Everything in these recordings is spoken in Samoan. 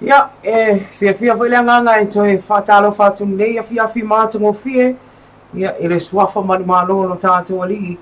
Ia, e fiafia foi le agaga e toe faatalofa atu lenei afiafi matagofie, ia, i le suafa manumalo o lo tatou Alii,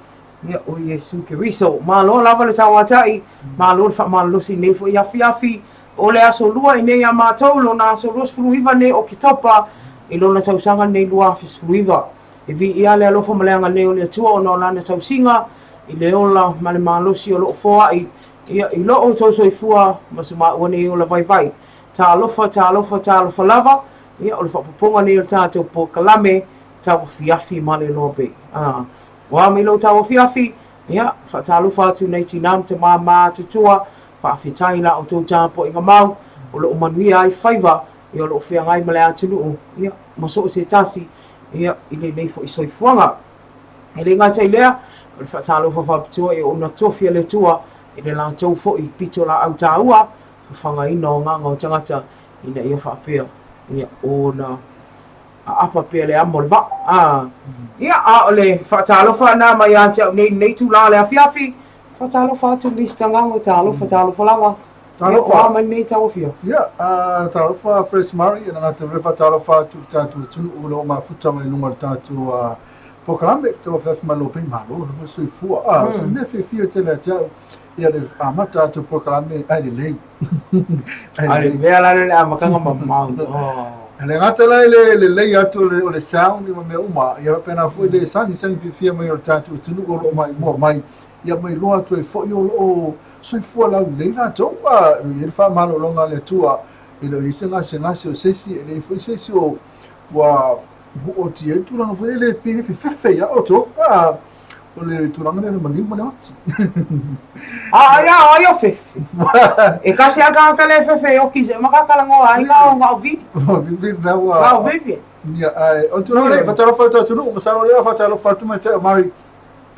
ia, o Iesu Keriso. Malo lava le tauatai, malo le faamalolosi i lenei foi afiafi. O le aso Lua i nei a matou, lona aso 29 nei o Oketopa i lona tausaga lenei 2019. E viia le alofa ma le agalelei o le Atua ona o Lana tausiga i le ola ma le malosi o lo o foai ia i lo outou soifua ma so maua nei ola vaivai. Talofa, talofa, talofa lava, ia o le faaopoopoga nei o le tatou polokalame tauafiafi ma le loa bei. A, o a mai lou tauafiafi, ia, faatalofa atu nei tinā ma tamā matutua, faafetai i la outou tapuaiga mau, o lo o manuia ai faiva, ia o lo o feagai ma le atunuu, ia, ma so o se tasi, ia, i lenei foi soifuaga. E le gata i lea, o le faatalofa faapitoa i ona tofi a le Atua i le latou foi pitolaau taua, fafagaina o agaga o tagata ina ia faapea ia ona aapa pea le amo o le vaa. A, ia, a o le faatalofa na mai ia te au nei i lenei itula o le afiafi, faatalofa atu Mister Gago, talofa, talofa lava. Talofa. Ia, o a mai lenei tauafiafi? Ia, talofa Fresh Murray, e le gata i lea, faatalofa atu i le tatou atunuu o lo o mafuta mai i luga o le tatou polokalame, tauafiafi malo pea, malo lava le soifua. O se mea fiafia tele ia te au, ia le amata atu o polokalame ai lelei. Ai lelei. Mea la le amataga mamao. E le gata la i le lelei atu o le sound ma mea uma, ia faapena foi le sagisagi fiafia mai o le tatou atunuu o lo o maimoa mai, ia ma iloa atu ai foi o lo o soifua laulelei latou, a e i ai le faamalologa a le Atua, e le o i ai se gasegase o se isi, e leai foi se isi o ua oti ai le tulaga foi lele pei e fefefe ia outou, a o le tulaga lea o le maliu ma le oti. A ia, o ai o fefe? E kasi a tagata le fefe e oki se makakala ngoa ai ngao ngao vili. Vili na ua. Ngao vivi. Ia, ae o le tulaga lea, faatalofa atu atunuu, masalo lea faatalofa atu mai te Mari.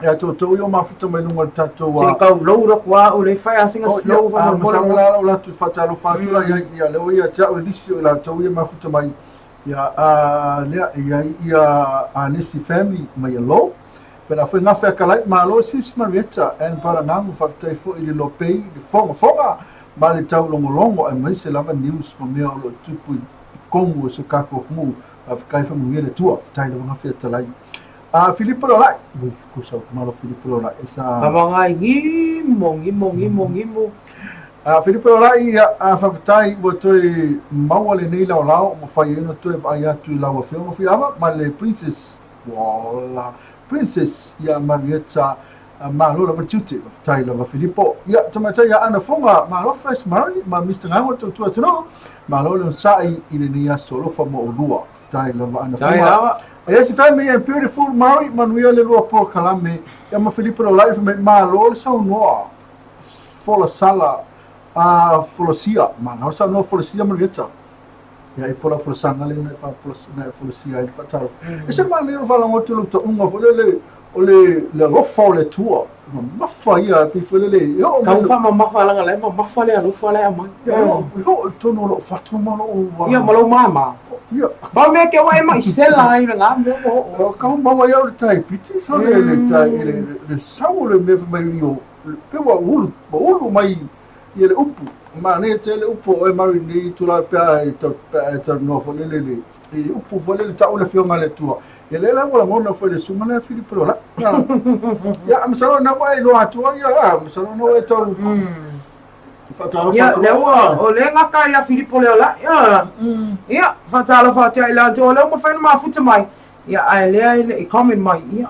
Ia outou ia o mafuta mai luga o le tatou Se tau load atu a o le fai a singa slow fa mo masalo la o latou faatalofa atu la iai ia lea ua ia te au le lisi o i latou ia mafuta mai ia a lea e iai ia a nisi family mai alo pena foi gafe akalai malo sis Marietta and brother Ngagu faafetai foi i le lopei le fogafoga ma le taulogologo aemaise lava news ma mea o lo o tupu i totonu o si o tatou atunuu faafetai faamanuia le Atua faafetai lava gafe atalai A Filipo Leolai, ui, ko sau malo Filipo Leolai, e sa... Tamagai gimo, gimo, gimo, gimo. A Filipo Leolai, ia, a faafetai ua toe maua lenei laolao ua mafai ai ona toe vaai atu i lau afioga Fuiava ma le Princess, ola, Princess ia Marietta, malo lava le tiute, faafetai lava Filipo. Ia, tamaitai ia Ana Foga, malo Fresh Mary ma Mister Ngago tautua atunuu, malo le onosai i lenei aso alofa mo oulua. Faafetai lava Ana Faafetai lava. Yes, family and beautiful Maui, manuia le lua polokalame. Ia ma Filipe Lolai fai mai, malo le saunoa folasala a folasia. Malo le saunoa folasia Marietta. Ia e pola folasaga le na e folasia ai le faatalofa. E se manaia o le faalogo atu i lou tauga foi lele o le le alofa o le Atua. Mamafa ia pei foi lele e oo mai. Tau faamamafa leaga la e mamafa le alofa la e aumai. E oo i totonu o lou fatu ma lou Ia ma lou mama. Ia. Ma mea ke ua e mai sela ai lena mea ua oo. O kau maua ai au le diabetes o le le le le sau o le mea fai mai o pe ua ulu ua ulu mai ia le upu. Manaia tele upu o oe Mary nei itula pe a e tau pe a e talanoa foi lele le i upu foi lele tau le afioga a le Atua. Ia lea la ua lagona foi le susuga lea Filipo Leolai. Ia masalo na ua e iloa atu ai ia masalo na ua e tau faatalofa Ia, lea ua, o lea gata ia Filipo Leolai. Ia, ia, faatalofa atu ia i latou, o lea ua mafai ona mafuta mai. Ia, ae lea e le i comment mai, ia,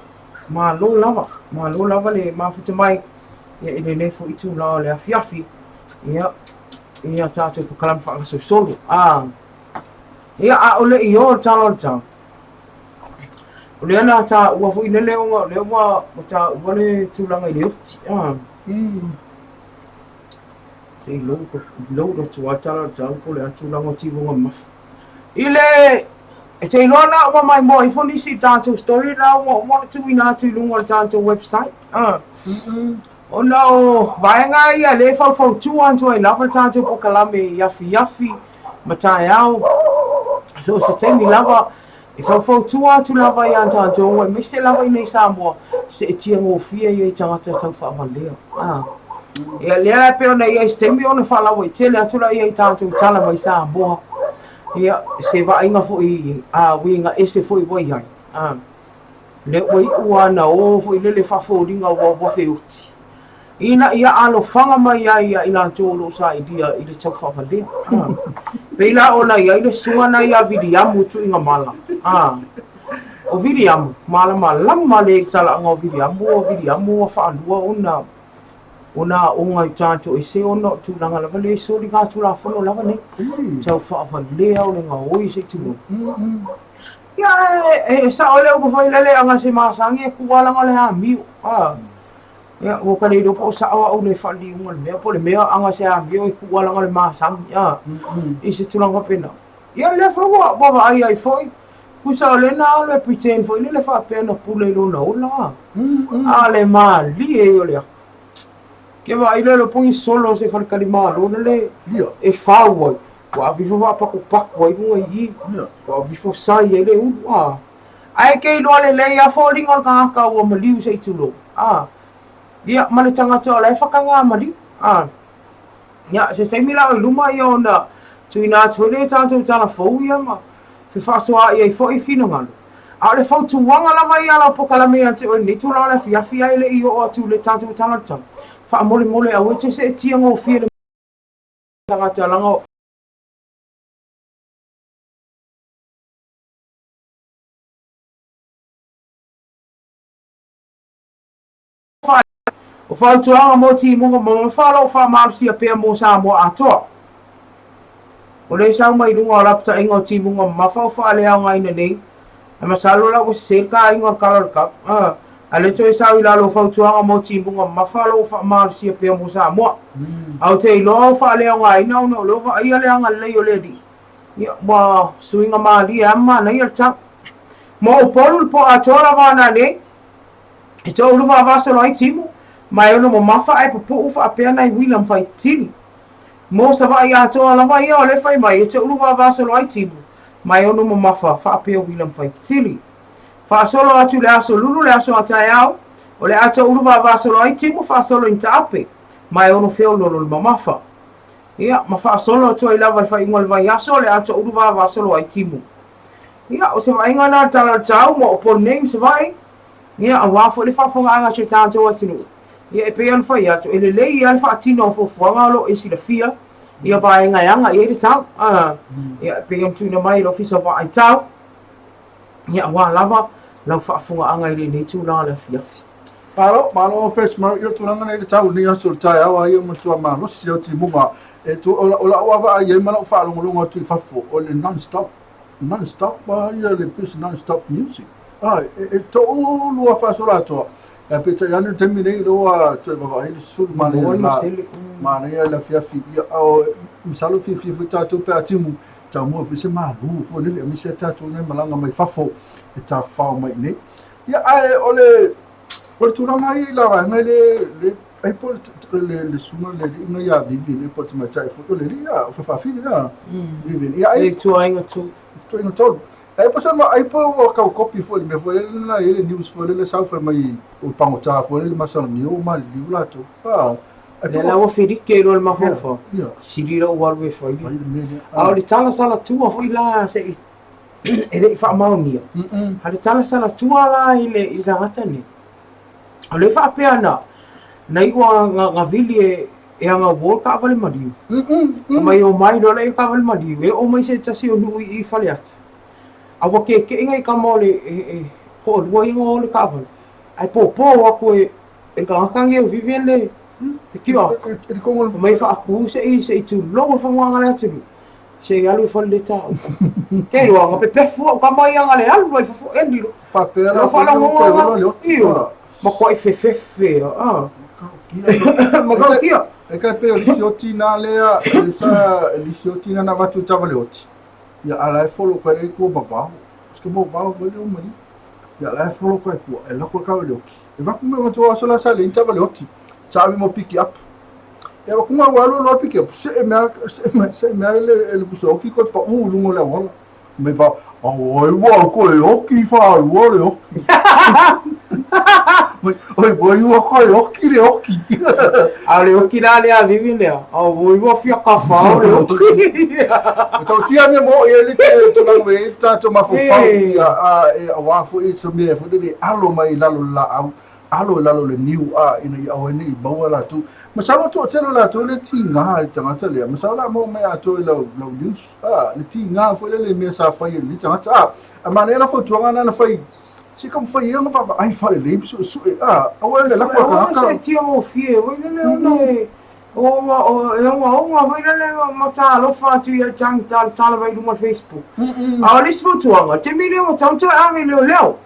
malo lava, malo lava le mafuta mai, ia, i lenei foi itula o le afiafi, ia, ia tatou polokalame faagasolosolo. Ah, ia, a o le i o le tala o le tau, o lea na taua foi lele ona o lea ua taua le tulaga i le oti. Ah. Se i load atu lava le tala o le tau po o le a le tulaga o timuga mamafa. I le e te iloa la ua maimoa ifo nisi i tatou story la ua uma ona tuuina atu i luga o le tatou website. Ah. Ona o vaega ia lea e faufautua atu ai lava le tatou polokalame i afiafi ma taeao, so o se taimi lava e faufautua atu lava ia tatou aemaise lava i nei Samoa, seetia gofie ia i tagata tau faavalea. Ah. Ia lea e pei ona i ai se taimi ona faalauaitele atu lea i tatou tala mai Samoa. Ia se vaaiga foi a uiga ese foi ua i ai. Ah. Lea ua iu lava na o foi lele faafoliga ua ua feoti. Ina ia alofaga mai ai ia i latou o lo o sailia i le tau faavalea. Ah. Pei la ona i ai le susuga na ia Viliamu Tuigamala. Ah. O Viliamu, malamalama le talaaga o Viliamu, o Viliamu ua faalua ona ona aoga i tatou ese ona o tulaga lava le soligatulafono lava nei. Tau faavalea o le gaoi se i tulou. Ia, e sao le upu foi lele aga se masagi e kua langa le amio. Ah. Ia, ua ka le iloa po o sao au le faaliliuga o le mea, po o le mea aga se amio e kua langa le masagi. Ah. I se tulaga faapena. Ia, lea foi ua ua vaai ai foi. Tusa o lena alo e pretend foi lele faapea na pule i lona ola. Ah. A le malie ia o le aka. Ke vaai lea le pogi solo se faletalimalo lele e fau ai. Ua ave ifo faapakupako ai luga i i. Ua ave ifo sai ai le ulu. A. Ae ke iloa lelei a foliga o le tagata ua maliu se i tulou. A. Ia, ma le tagata o la e whakangā maliu. A. Ia, se taimi la o i luma ia ona tuuina atu foi lea i tatou tala fou ia ma fefaasoaai ai foi finagalo. A o le fautuaga lava ia a lau polokalame ia te oe i lenei tulaga o le afiafi ae le i oo atu i le tatou tala o le tau, faamolemole aua e te seetia gofie le tagata leaga o O fautuaga mo timuga mamafa o lo o faamalosia pea mo Samoa atoa. O le sau mai luga o lapataiga o timuga mamafa o faaleaogaina nei, ae masalo la ua sese le taaiga o le tala o le tau. A, a le toe sau i lalo o fautuaga mo timuga mamafa o lo o faamalosia pea mo Samoa. A ou te iloa o faaleaogaina ona o lea ua vaaia le agalelei o le Alii. Ia, ua suiga malie lava ma manaia le tau. Mo Upolu le po atoa lava ananei, e toulu vaavasolo ai timu, ma e ono mamafa ae pupuu faapea nai uila ma faitili. Mo Savaii atoa lava ia o lea fai mai e toulu vaavasolo ai timu, ma e ono mamafa faapea uila ma faitili. Faasolo atu i le aso Lulu le aso a taeao, o le a toulu vaavasolo ai timu faasolo i Mataape, ma e ono feololo le mamafa. Ia, ma faasolo atu ai lava i le faaiuga o le vaiaso, o le a toulu vaavasolo ai timu. Ia, o se vaaiga lena i le Tala o le Tau mo Upolu nei ma Savaii, ia, aua foi le faafofogaaga a si o tatou atunuu. Ia, e pei ona fai atu, e lelei lava le faatino o fuafuaga o lo o e silafia ia vaega e aga i ai le tau. Ia, e pei ona tuuina mai e le Ofisa o Vaai Tau, ia, aua lava lau faafofogaaga i lenei itula o le afiafi. Malo, malo Fresh Murray, ia tulaga nei le tau nei aso le taeao a ia matua malosi au timuga. E tu, o, o lau vaai ai ma lau faalogologo atu i fafo, o le non-stop, non-stop a ia le pis non-stop music. Ah, e, e to'u lua faasola atoa. E peitai ane le taimi nei loa toe vaavaai le susulu manaia le la, manaia le afiafi. Ia, o, masalo fiafia foi tatou pe a timu, taumua foi se malu foi lele, aemaise a tatou nei malaga mai fafo e tafafao mai i nei. Ia, ae o le, o le tulaga ia i la vaega le, le, ai po le, le, le susuga le alii na ia Vivian, le po le tamaitai foi, o le alii ia, o Fafaafine na, Vivian. Ia, ai, Le ituaiga tu. ituaiga tolu. Ai po sa ma, ai po ua kau kopi foi le mea foi lele na i le news foi lele sau fai mai o pagota foi lele masalomia ua maliliu latou. Ah, ai po Lea la ua filike i loa le mafaufau. Ia. Sili lou alu e fai. Fai le mea lea. A o le tala salatua foi la se i e le i faamaonia. A le tala salatua la i le i le tagata nei, o lea e faapea na na iu a na, na vili e e agauo le taavale maliu. Mai omai loa lea i le taavale maliu, e oo mai se tasi o nuu i i Faleata. A ua keke'i nai tama o le e, e, toalua ia na o le taavale, ae pōpō atu e e le tagata nei o Vivian le le tio atu. Mai faatu se i se i tulou le faguaga le atunuu. Se i alu i fale le tau. Ke iloa, na pepefu au tama ia na le alu loa i fafo eli loa. Faapea la, faalogo le oti. Io, matuai fefefe a. Matautia. E kai pe o lisi oti nā lea, le sa lisi oti nā na vatu i tava le oti. Ia ala e folo kai le kua mavao. Ska mo vao foi le umani. Ia ala e folo kai kua, e lako kau le oti. E vaku me matua aso la sa le tava le oti. Sa avi mo piki up. Ia vaku nga ua lo piki up. Se e mea, se e mea, se e mea le le puso oki ko pa u lungo le awala. Me va, oi ua ko e oki fa ua le oki. Oi, oi oi ua ko e oki le oki. A le oki la lea Vivian lea. A oi ua fia ka fa le oki. Tau tia me mo e le te tulaga me tatou mafaufau ia a e aua foi se mea foi lele alo mai i lalo o le laau, alo i lalo o le niu a ina ia aua ne i maua latou. Masalo toatele o latou le tiga i le tagata lea, masalo o le a maua mai atoa i lau, lau news a, le tiga foi lele i mea sa fai e lenei tagata a. Ae manaia la fautuaga na na fai, se i taumafai ia ona vaavaai faalelei ma suesue a, aua le lako a le tagata. Se tiagofie foi lele ona e e ogaoga foi lele ma talofa atu ia te talatala mai i luga o le Facebook. A o le isi fautuaga, taimi lea ua tatau ona toe ave i leoleo.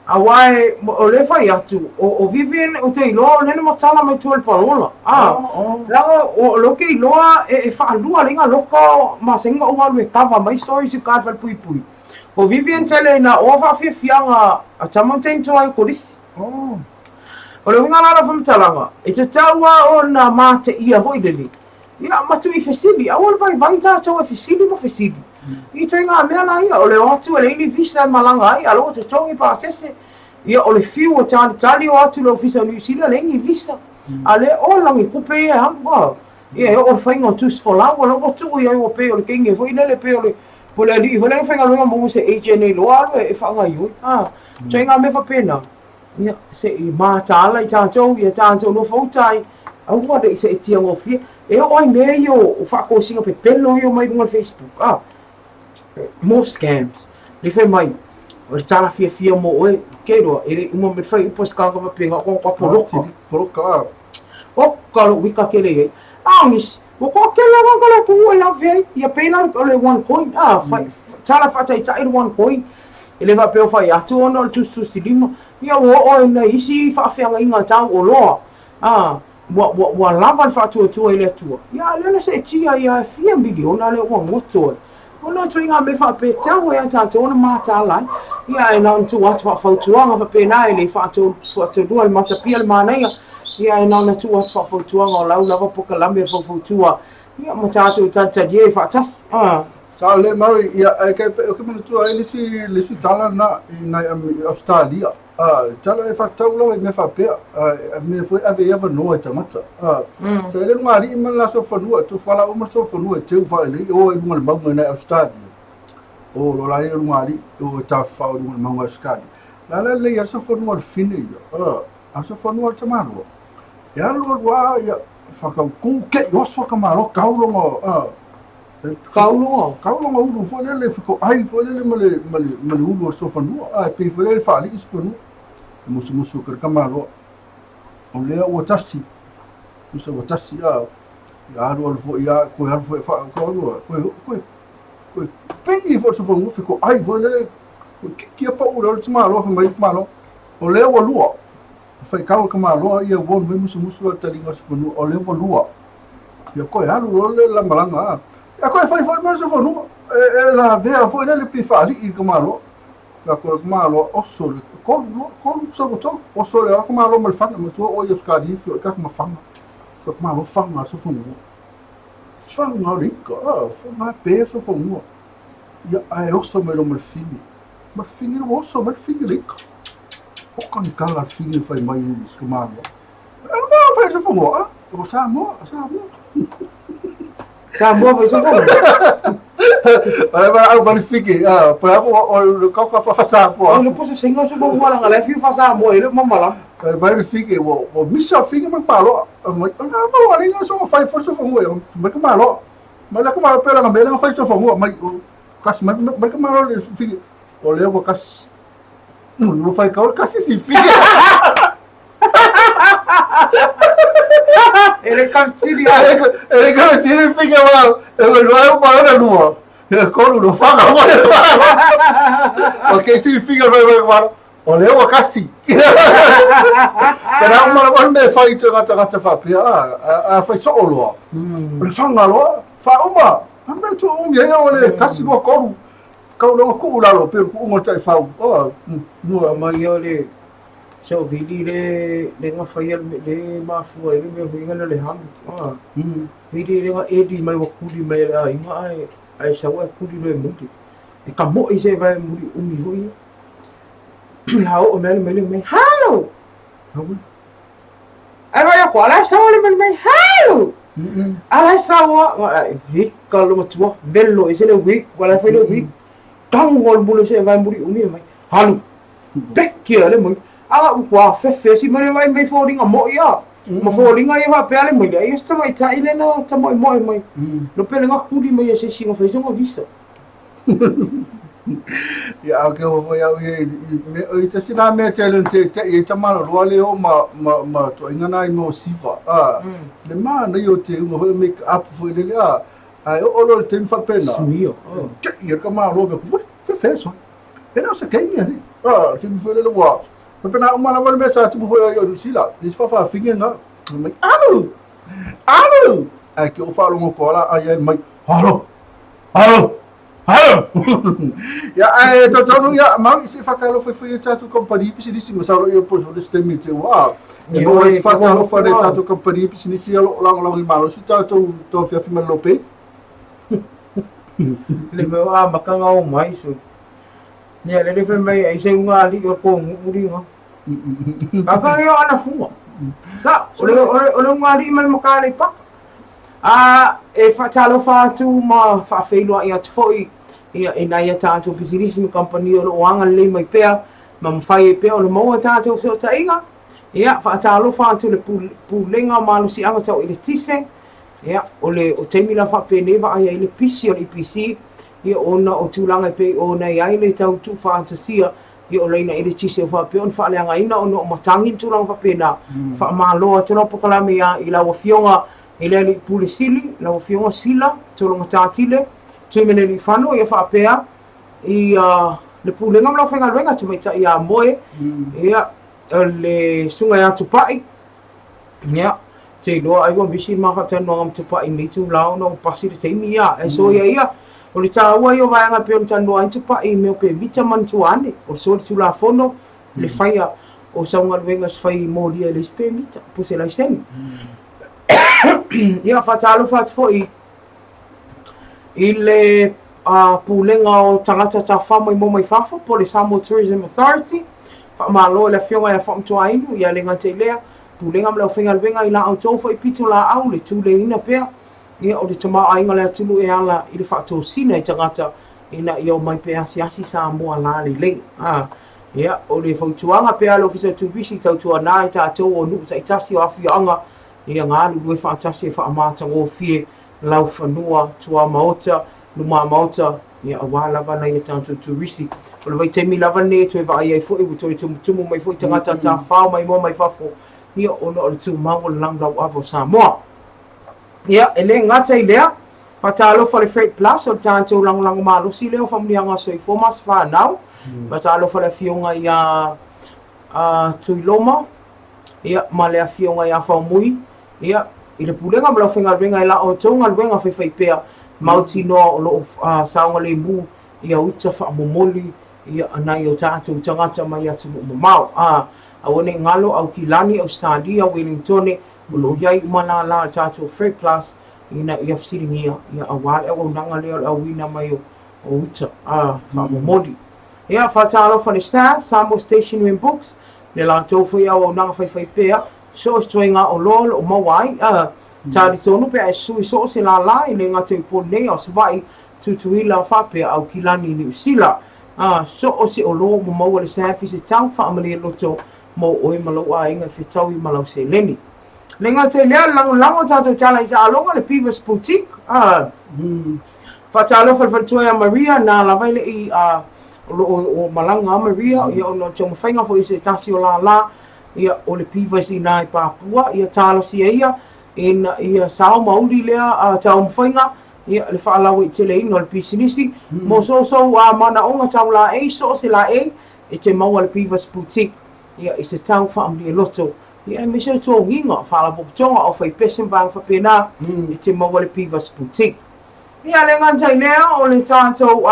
Aua e, o lea e fai atu, o Vivian ou te iloa o lea na matala mai tua i le palola. A, leaga o lea ou te iloa e faalua lea loka masani ona ou alu e cover mai stories i uka i le falepuipui. O Vivian tele ina oa faafiafiaga a tama ma teine tuai o kolisi. O le uiga la o lau faamatalaga, e tatau lava ona mateia foi lele, ia ma tuu i fesili, aua le vaivai tatou e fesili ma fesili. I ituaiga mea la ia, o le o atu e leai ni visa e malaga ai, a o la ua totogi pasese, ia o le fiu e talitali o atu i le ofisa o Niu Sila, leai ni visa. A o lea ola ni tupe ia e alu, a, ia e oo i le faiga o tusi folau, o la ua tuu i ai ua pei o le teine foi lele, pei o le, po o le alii foi lea na faigaluega ma se agent e iloa alu e faagaoioi. A, ituaiga mea faapena. Ia, se i mataala i tatou, ia tatou nofo-uta ai, aua ne i seetia gofie. E oo ai mea ia o faatosina pepelo ia mai luga o le Facebook, a, more scams. Le fai mai, o le tala fiafia mo oe, ke iloa, e le i uma mai le fuaiupu a se tagata faapena, o kona poloka. Poloka. O ka lou wika kele i ai. A o nisi, ua toatele lava ka le atunuu e lave ai, ia pei la o le one coin, a, fai, tala faataitai le one coin, e le faapea o fai atu ona o le tusitusilima, ia ua oo ai nai isi faafeagaiga tau oloa, a, ua, ua, ua lava le faatuatua i le Atua, ia a o lea na seetia ia e fia miliona lea ua goto ai. Ona o ituaiga mea faapea tatau ai ia tatou ona mataala ai. Ia ae na ona tuu atu faafautuaga faapena e le faatolua le matapia le manaia. Ia ae na ona tuu atu faafautuaga o lau lava polokalame e faufautua ia ma tatou talitalie faatasi. Sao lelei Mary, ia ae ou te manatua ai le isi tala lena i nai Ausetalia. Tala e faatatau lava i mea faapea, mea foi e ave ai avanoa i tagata. Sa i ai le lugalii ma le la solofanua, e tofuala uma le solofanua e teu faalelei, e o ai i luga o le mauga i nai Ausetalia. O lo la ia lugalii, e o e tafafao i luga o le mauga i Ausetalia. La la lelei lava le solofanua a le fine ia, a o le solofanua a le tamaloa, e alu alu lava ia, whakauku, kei oso ka malo, kau longa, Kau longa? Kau longa ulu foi lele, whako ai foi lele ma le, ma le, ma le ulu o le sofanua. E pei foi lele whaalii sofanua. E musu musu ka ka malo. O lea ua tasi, musa ua tasi a, ia alu alu foi a, koe alu foi wha, koe alu a, koe, koe, koe pengi foi sofanua, whako ai foi lele, koe kiki a pa ule o le tumalo, wha mai tumalo. O lea ua lua. Whaikau ka maloa ia ua mai musumusu a talinga o se fanua, o lea ua lua. Ia koe alu loa le la malaga a. Ia koe whai whai mai se fanua. E la vea foi lele pi whaali i ka maloa. Ia koe ka maloa oso le kolu loa, kolu sa ua tolu. Oso le ka maloa ma le whanga, ma tua o ia skari fio i ka ma whanga. So ka maloa whanga so fanua. Whanga o le ika, whanga pe so fanua. Ia ae oso mai lo ma le whini. Ma le whini lo oso mai le whini le ika. O ka ni kala whini whai mai i ska maloa. Ano ma whai so fanua, a? O Samoa, Samoa. Samoa whai so fanua. Wala ba au bali fiki, a, pa o o ka ka fa Samoa. O le posa singa so fanua la ngala fi fa Samoa ile mamala. Bali fiki wo wo misa fiki ma palo. Mai na ma wala nga so fai fo so fanua, mai ka malo. Mai la ka malo pela nga mele fai so fanua, mai kas mai mai ka malo le fiki. O le ua kas no fai ka kasi si fiki. Ele kaptiri Ele ka tiri fiki ma e no ai pa na lua. E kolu no fanga mo le O ke si fiki mai mai ma o le ua kasi. Pero au mala me fai te gata gata fa pia a fai so loa. O le fanga loa fa uma. A me tu umi ai o le kasi lua kolu. Kau longa ku lalo pe ku ngo tai fau. O mua mai o le so vili le le nga fai le mafua le me vinga le halu. Vili le nga edi mai wa kuli mai le ai inga ai ai sa wa kuli le muri. E ka mo i se vai muri umi hoi. La o me le me halu. Ai vai ko ala sa le me halu. Ala sa wa hika lo matua velo e se le week wala fai le week. Kau ngol mulu se vai muri umi mai halu. Peki le mai. Ala u kwa fefe si mai mai mai fōringa mo ia. Ma fōringa ia fa pe ale mai le ia sta mai ta ile na ta moi moi mai. No pele nga kuli mai se singa fai songa visa. Ia au ke ho foi au ia me o se sina me te le te te i tamalo loa le o ma ma ma to inga nai mo siva. A le ma na yo te unga hoi make up foi le a ai o lo te fa pena. Smio. Ke ia ka ma lo be fe fe so. E le o se kenya ni. A ke mi foi le wa. Fa pena o mala me sa tu foi o sila. Ni fa fa finge nga. Mai alu. Alu. Ai ke o fa longo ko ala ai mai. Halo. Halo. Halo. Ia ai to tonu ia mau i se whakalo foi foi e tātou kompani pisinisi ma sauro ia poso le stemi te wā. E mo e whakalo foi le tātou kompani pisinisi ia lo lango lango i malo si tātou tō fiafi ma lope. Le mea a makanga o mai so. Ia le le fai mai ai se unga ali o ko nguri nga. Kaka ia ana funga. Sa o le o le unga ali mai makale pa. A e whaatalofa atu ma whaawheilua i atu foi ia e nai a tātou pisinisi ma kampani o lo anga lelei mai pea ma mawhai e pea o le maua tātou fesootaiga. Ia whaatalofa atu le pulega o malosiaga tau i le tise. Ia o le o taimi la whaapenei wa ai ai le pisi o le EPC. Ia ona o tūlanga e pei o nei ai le tau tu whaatasia. Ia o leina i le tise o whaapea o whaaleanga ina o no o matangi tūlanga whaapena. Whaamalo atu lau pokalame ia i lau afioga i le ali pule sili, lau afioga Sila, tolonga tātile, tuimene li whano, ia whaapea i le pulega ma lau whaingaluega te maitai ia moe, ia le sunga ia tupai, ia, te iloa ai ua misi ma whaatanoanga ma tupai nei tū lao na o pasi le teimi ia, e so ia ia, O le taua ia o vaega e pei ona talanoa ai Tupai i mea o pemita manatua ane, o le solitulafono le faia o sau galuega e fai molia i le isi pemita po o se laisene. Ia, faatalofa atu foi i le Pulega o Tagata Tafafao Maimoa Mai Fafo po o le Samoa Tourism Authority. Faamalo i le Afioga ia Faamatuainu, ia le gata i lea, Pulega ma le aufaigaluega i la outou foi pitolaau le tuleiina pea ia o le tamaoaiga o le atunuu e ala i le faatosina i tagata ina ia omai pea asiasi Samoa lalelei. Ia, o le fautuaga pea a le Ofisa o Turisi tautuana i tatou o nuu taitasi o afioaga ia galulue faatasi e faamatagofie laufanua, tuamaota, lumamaota, ia aua lava nai a tatou turisi. O le vaitaimi lava lenei e toe vaai ai foi ua toe tumutumu mai foi tagata tafafao maimoa mai fafo, ia ona o le tumau o le laulauava o Samoa. Ia, e le gata i lea, faatalofa le Freight Plus o le tatou lagolago malosi lea o faamanuiaga soifua ma aso fanau. Faatalofa le afioga ia Tuiloma, ia, ma le afioga ia Faumui, ia, i le pulega ma le aufaigaluega i la outou galuega faifaipea, mautinoa o lo o saogalemu ia uta faamomoli ia nai o tatou tagata mai atunuu mamao. A, aua ne i galo, Aukilani, Ausetalia, Welingtone, o lo o i ai uma lālā o le tatou Freight Plus ina ia fesiligia, ia, aua le auaunaga lea o le auina mai o uta faamomoli. Ia, faatalofa le SAB, Samoa Stationery and Books, le latou foi auaunaga faifaipea, so o se ituaiga oloa o lo o maua ai, a talitonu pe a e sui so o se lālā e le gata i Upolu nei a o Savaii, Tutuila faapea Aukilani, Niu Sila. A so o se oloa ua maua le SAB i se tau faamalie loto mo oe ma lou aiga e fetaui ma lau seleni. Le gata i lea, lagolago tatou tala i taaloga le Beavers Boutique. A faatalofa i le faletua ia Maria, na lava e le i o lo o malaga a Maria, ia ona o le taumafaiga foi o se tasi o lālā, ia o le Beavers inā i Papua, ia talosia ia ina ia sao ma uli lea taumafaiga, ia le faalauaiteleina o le pisinisi, mo so sou manaoga tau laei, so o se laei, e te maua le Beavers Boutique, ia i se tau faamalie loto, ia aemaise o togiga, faalapotopotoga, aufaipese ma vaega faapena, e te maua le Beavers Boutique. Ia le gata i lea, o le tatou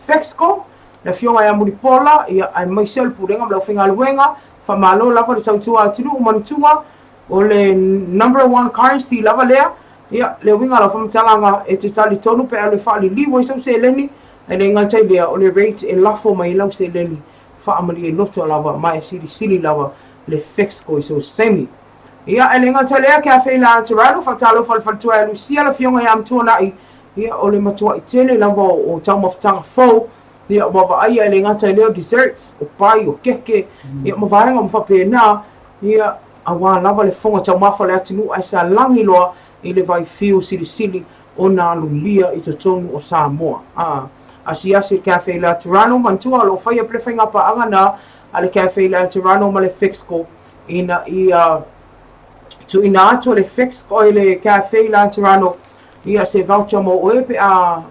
Fexco, le afioga ia Mulipola, ia aemaise o le Pulega ma le aufaigaluega, faamalo lava le tautua atunuu manatua, o le number one currency lava lea, ia le uiga o lau faamatalaga, e te talitonu pe a alu e faaliliu ai sau seleni, ae le gata i lea, o le rate e lafo mai ai lau seleni, faamalie loto lava ma e silisili lava le Fexco i sou semi. Ia, e le gata i lea, Cafe La Torado, faatalofa i le faletua ia Lucia, le afioga ia Matuanai, ia, o le matuai tele lava o taumafataga fou, ia, ua vaaia e le gata i lea o desserts, o pai, o keke, ia, ma vaega uma faapena, ia, aua lava le fofoga taumafa o le atunuu ae salagi loa i le vaifiu silisili ona alulia i totonu o Samoa. A asiasi le Cafe La Torano, manatua o lo o faia pea le faigapaaga na a le Cafe La Torano ma le Fexco, ina ia tuuina atu e le Fexco e le Cafe Laterano ia se voucher mo oe pe a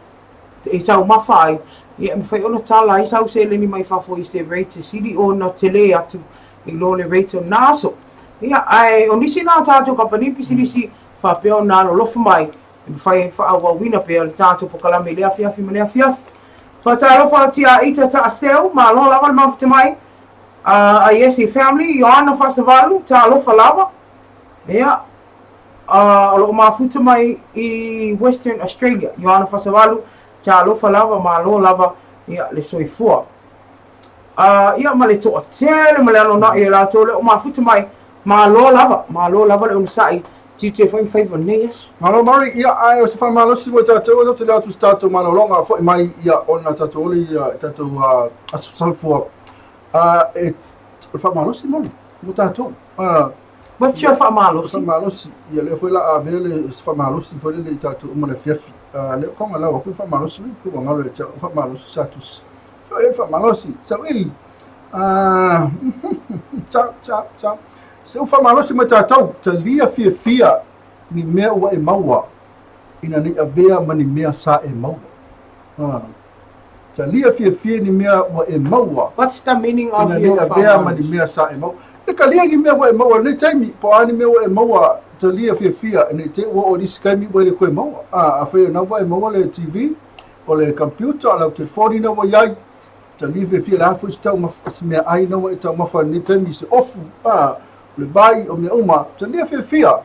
e taumafa ai, ia e mafai ona tala ai sau seleni mai fafo i se rate e sili ona tele atu i lo le rate o lena aso. Ia, ae o nisi na o tatou kamupani pisinisi faapea ona alolofa mai e mafai ai ona faaauauina pea le tatou polokalame i lea afiafi ma lea afiafi. Faatalofa atu ia Ita Taaseu, malo lava le mafuta mai. Aiesi family, Ioana Faasavalu, talofa lava. Ia, o lo o mafuta mai i Western Australia. Ioana Faasavalu, talofa lava, malo lava, ia, le soifua. Ia, ma le toatele ma le anoanoai o latou lea o mafuta mai, malo lava, malo lava le onosai, tiute foi ma faiva nei aso. Malo Mary, ia, ae o se faamalosi mo i tatou, e tatou te leo atu i se tatou malologa, foi mai, ia, ona tatou ole ia, tatou aso soifua. E, o le faamalosi Mary, mo tatou. What's your faamalosi? Faamalosi, ia lea foi la a avea le se faamalosi foi lele i tatou uma le afiafi. Lea o konga lau aku faamalosi ni, ua ngalo ia te au faamalosi sa tusi. Fa e faamalosi, sau ei. Sau, sau, sau. Se u faamalosi mo tatou, talia fiafia ni mea ua e maua, ina nei avea ma ni mea sa e maua. Talia fiafia ni mea ua e maua. What's the meaning of ina nei avea ma ni mea sa e maua. E talia ni mea ua e maua lenei taimi, po o a ni mea ua e maua, talia fiafia, nei te i ua oo i nisi taimi ua e le toe maua. Afai o lena ua e maua le TV, o le computer, o lau telefoni na ua i ai, talia fiafia le a foi se taumafa, se meaai na ua e taumafa i lenei taimi, se ofu, a, o le vai, o mea uma, talia fiafia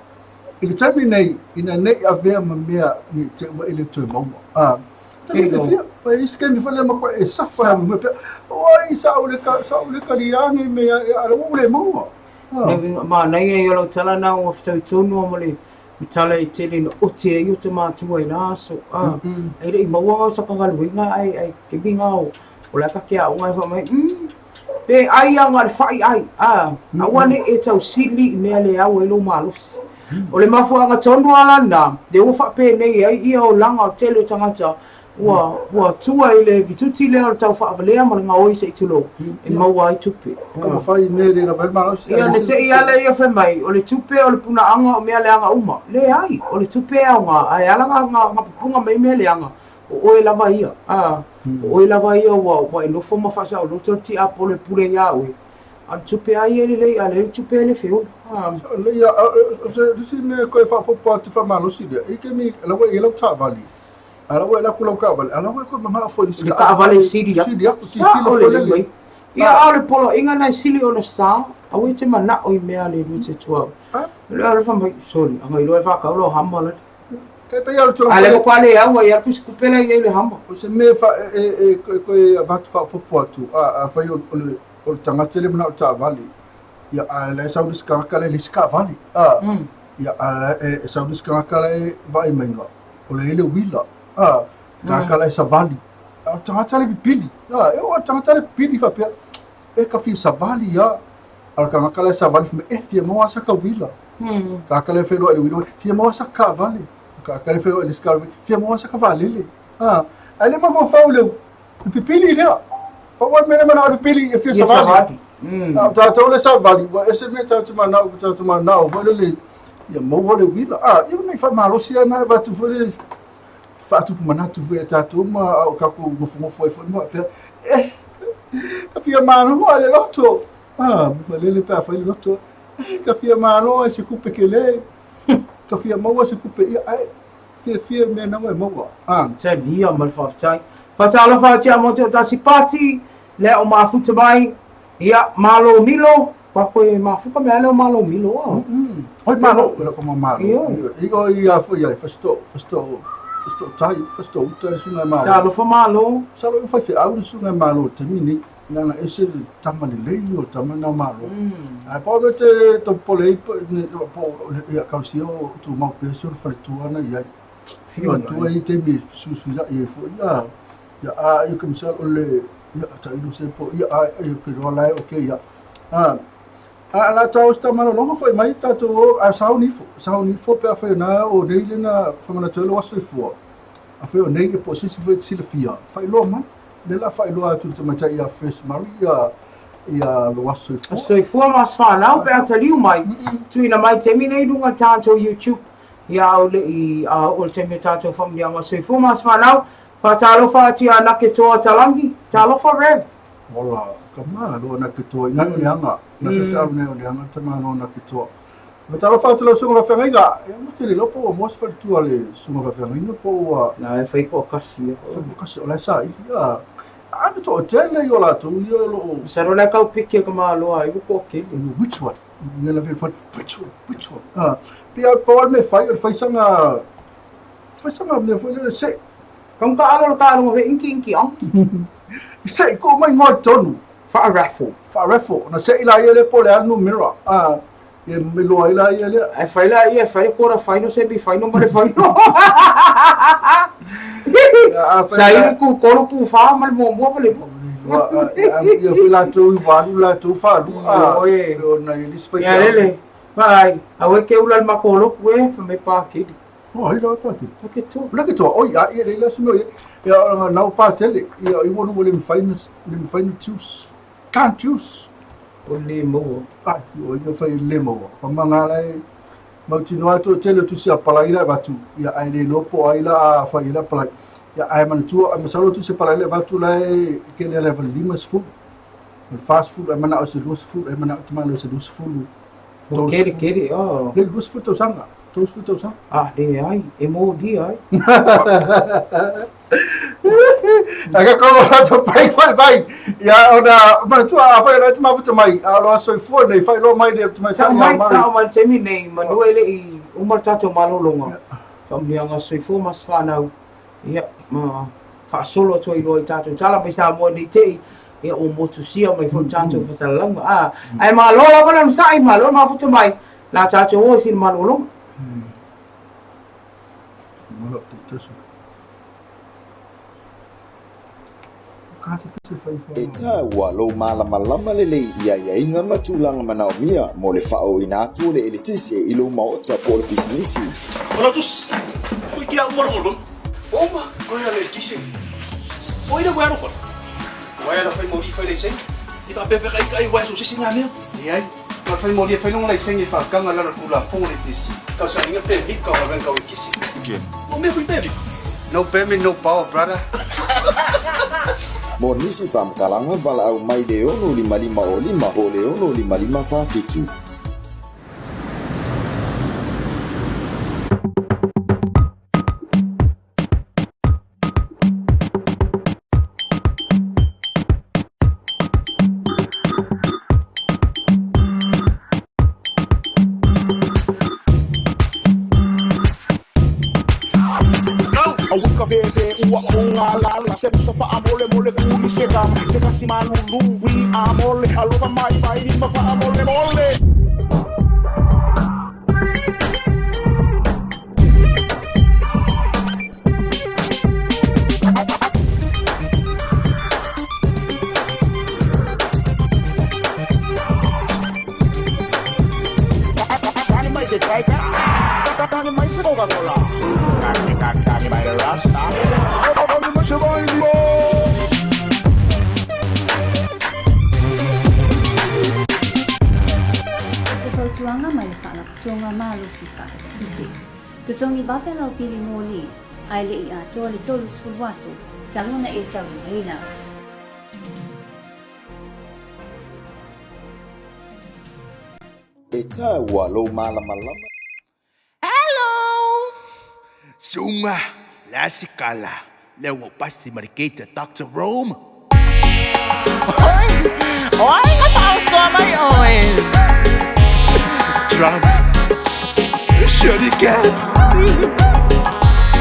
i le taimi nei, ina ne i avea ma mea ne i te i ua e le toe maua. A, talia fiafia, ma e isi taimi foi lea matua e suffer lava ma mea pea, oi, sa ou le, sa ou le kaliā nei mea, a o lea ua ou le maua. Le uiga manaia ia o lau tala na ua fetaui tonu lava ma le tala e tele ina ote ai o ta matua i la aso. A, e le i maua ngau saka galuega ae ae kemi ngao o la ka ke aoga e wha mai, pe ai a ngā le whai ai, a, aua ne e tau sili i mea le au ai lou malosi. O le mafuaaga tonu lava lana, lea ua faapenei ai ia olaga o le tele o tagata Ua, ua tua i le vituti lea o le tau faavalea ma le gaoi se i tulou, e maua ai tupe. Taumafai i mea e le lava ai le malosi. Ia, ne te i ala ia fai mai, o le tupe o le punaaga o mea leaga uma. Leai, o le tupe e aoga, ae ala nga, nga, nga pupuga mai mea leaga, o oe lava ia. A, o oe lava ia ua, ua e nofo ma faasaoloto le tiapolo e pule iā oe. A o le tupe lava ia e lelei, a leai le tupe e le feola. A. Ia, o se isi mea e toe faaopoopo atu faamalosi lea, i taimi la ua i ai lau taavale, A la ua e alu atu lau taavale, a la ua e toe manao foi i le taavale e sili atu. Sili atu, tilotilo foi lele. Ia, a o le poloaiga lena e sili ona sa, aua e te manao i mea a le Alii te tuau. O le alofa mai, sole, a iloa e faatau lau hama lale. Kai pei o le tulaga. A le matua le au ai atu se tupe la i ai le hama. O se mea e toe avatu faaopoopo atu, a fai o le o le tagata e le manao i le taavale, ia a la e sau le isi tagata la e leai se taavale, a, ia a e sau le isi tagata la e vaai mai o le ele uila, a, tagata la e savali, a o le tagata la e pipili, a, e oo lava i le tagata la e pipili faapea, e ka fia savali a, a o le tagata la e savali fai mai, e fia maua lava saka uila, tagata la e feiloai i le uila, fia maua saka taavale, tagata la e feiloai i le isi taavale, fia maua saka vaalele, a, ae le mafaufau i le pipili lea. Pau lava le mea lea e manao e pipili e fia savali. A o tatou lea e savali, ua ese le mea tatou te manao, tatou te manao foi lele ia maua le uila. A, ia mea faamalosi lava na e avatu foi lele faatupu manatu foi ia tatou ma a o tatou nofonofo ai foi ma faapea, eh, ka fia malo lava i le loto. A, lele pe a fai le loto, eh, ka fia malo i se kupe kele, ka fia maua se kupe, ia, ae, Fiafia mea naua e maua. Ah. Talia ma le faafetai. Faatalofa atu ia matou tasi pati, lea o mafuta mai. Ia, malo milo. Pa koe mafuka mea lea o malo milo. Ah. Mm. Oi malo, la ko malo. I o i a foi ai fasto, fasto, fasto tai, fasto uta le sunga malo. Talofa malo. Salo i fai au le sunga malo te mini. Nana ese le tama lelei o tama na malo. Ae pau le te to pole i po ia kausia o tu mau pe so faletua na i ai. Faletua i te mi susu ia i fo ia. Ia a ia kamisa o le ia ta ilo se po ia a ia ke roa lai o ke ia. A a la tau sta malo longa foi mai tatou a sauni fo sauni fo pe a foi na o nei le na whamanatu e lo aso i fua. A foi o nei e po sisi foi te silafia. Whailoa mai. Lea la faailoa atu i le tamaitai ia Fresh Murray ia ia lou aso soifua. Aso soifua ma aso fanau pe a taliu mai, tuuina mai i taimi nei i luga o le tatou YouTube ia a o le i a oo le taimi o tatou faamanuiaga o soifua ma aso fanau. Faatalofa atu ia Anake Toa Talangi. Talofa Rev. Ola, ka malo Anake Toa i nai o Leaga. Nai o feau nai o Leaga ta malo Anake Toa. Matalofa atu lau susuga faafeagaiga, e ou te le iloa po ua moa se faletua a le susuga faafeagaiga po ua... Na e fai po kasi ia. Fai po kasi, o la e saili ia. A na toatele i o latou ia o lo o... Masalo la e kau piki e ka malo a iwa po o keli. Which one? Ia la vele which one? Which one? Ah, pia po al me fai, o le fai sanga fai sanga mea foi lele se. Kau ka alo le ka alo he inki inki anki. Se ko mai ngoi tonu. Wha-raffle. Wha-raffle. Na se ila ia le po le anu mira. Ah, Ia miloa ai la ia lea. Ae fai la ia, fai le quarter final, semi final ma le final. Sa ilu ku kolu ku fa ma le muamua ma le lua. Ia foi latou i walu latou faalua. Oe. O nai alisi fai. Ia lele. Vai, aue ke ula le makoloku e, fai mai pākeli. Oh, ai la pākeli. La ke toa. La ke toa, oi, a ia leila se mea ia. Ia, nau pātele. Ia, i wanu le mawhai na, le mawhai na juice. Can't juice. O le maua. Ai, o ia fai le maua. Pa manga la e mautinoa e toatele o tusi a palai la e avatu, ia ae le iloa po o ai la a fai ai le apalai. Ia ae manatua, ae masalo o tusi a palai la e avatu la e kele ala e 50. O le 40 ae manao i se 20, ae manao tamalo i se 20. O kele kele, oh. Le 20 tausaga. 30 tausaga. Ah, leai, e molia ai. Aka ko sa to pai pai pai. Ia ona manatua afai o lena e te mafuta mai, a o lo aso soifua nei faailoa mai le tamaitai Tau ia mai, Mari. tau mai le taimi lenei, manu e le i uma le tatou malologa, faamanuiaga soifua ma se fanau, ia, ma faasolo atu ai loa i tatou tala mai Samoa nei te i, ia ua motusia mai foi le tatou fasalalauga. A, ae malo lava le onosai, malo le mafuta mai, la tatou o i sina malologa. E taua lou malamalama lelei i aiaiga ma tulaga manaomia mo le faaooina atu o le eletise i lou maota po o le pisinisi. Olatus, Koe kia uma rongo lona. Uma, koe ala eletise. O ina uae alofa. Uae ala fai moli fai laisenge. I faapea ka ika i uae so sisi ngā mea. Leai, ma fai moli e fai longa laisenge e whakanga lalo tulafono le EPC. Tausaga permit ka galuega kau eletise. O mea fai permit. No permit, no power, brother. Mo nisi faamatalaga, valaau mai le 6 5 o 5 po o le 6 5 4 7. O se fautuaga mai le Faalapotopotoga Malosi Faa-Eletise. Totogi vave lau pili moli, ae le i atoa le 30 aso talu ona e taulimaina. E taua lou malamalama. Hello! Sunga, la sikala, le ua pasi ma le keita Doctor Rome. Oi! Oi, nga faaosoa mai oe! Trump, Shirley Cap.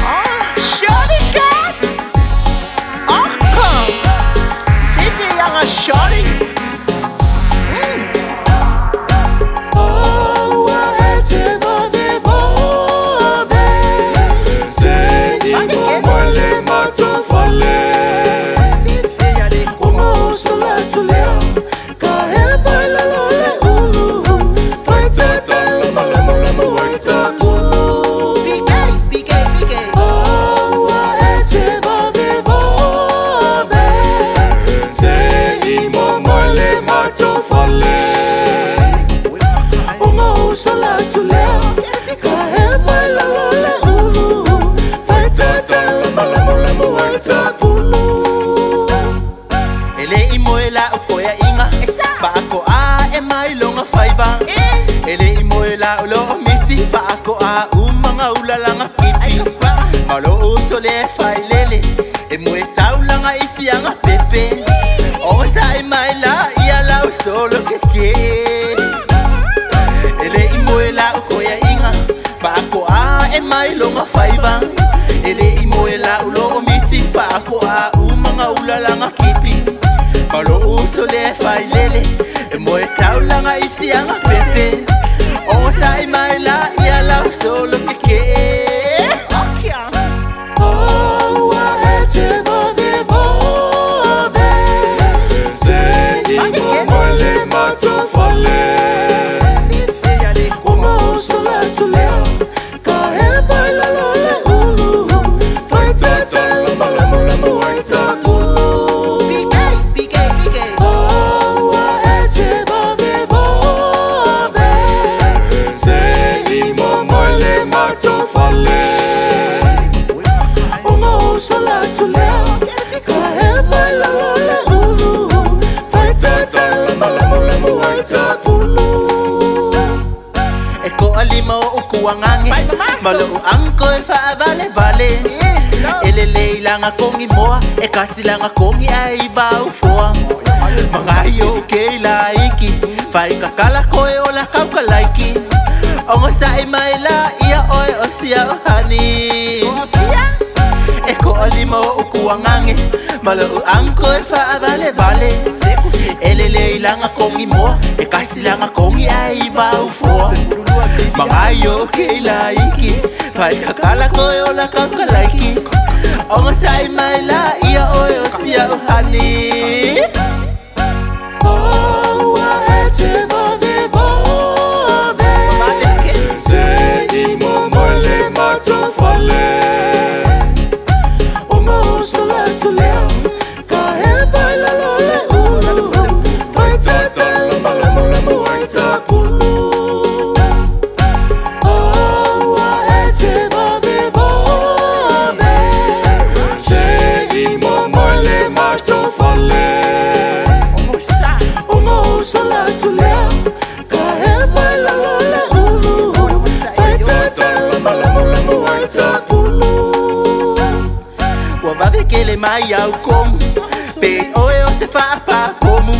Ah, Shirley Cap! Ach komm! Fifi yanga Shirley! E le i moe la o koea inga Faakoa e mai longa faiva E le i moe la o loo miti Faakoa umanga ulalanga kipi Ma o loo uso le failele E moe taulaga i siaga pepe O sa'i mai la ia lau solo keke E le i moe la o koea'iga Faakoa e mai loga faiva E le i moe la o loo miti Faakoa umaga ulalaga kipi Ma loo uso le failele E moe taulaga i siaga pepe O sa'i mai la ia lau solo keke kuangage Ma lo'u anko e fa'avalevale E lelei laga kogi moa E kasi laga kogi ae i vaufoa Magai o ke laiki Faikakala koe o la kaukalaiki Ogosa'i mai la ia oe o sia o hani E ko'olima o'u kuagage Ma lo'u anko e fa'avalevale E lelei laga kogi moa E kasi laga kogi ae i vaufoa Magai o ke laiki Faikakala koe o la kaukalaiki Ogosa'i mai la ia oe o sia o hani Aua e te vave vave Se i mo mai le matofale O maosola atu lea Ka he vai lalo le ulu Vai tatalo malamulamu ai tapulu Aua e te vave vave Se i mo mai le matofale O maosola atu lea Ka he vai lalo le ulu Vai tatalo malamulamu ai tapulu Ua vave kele mai au komu Pe oe o se fa'apakomu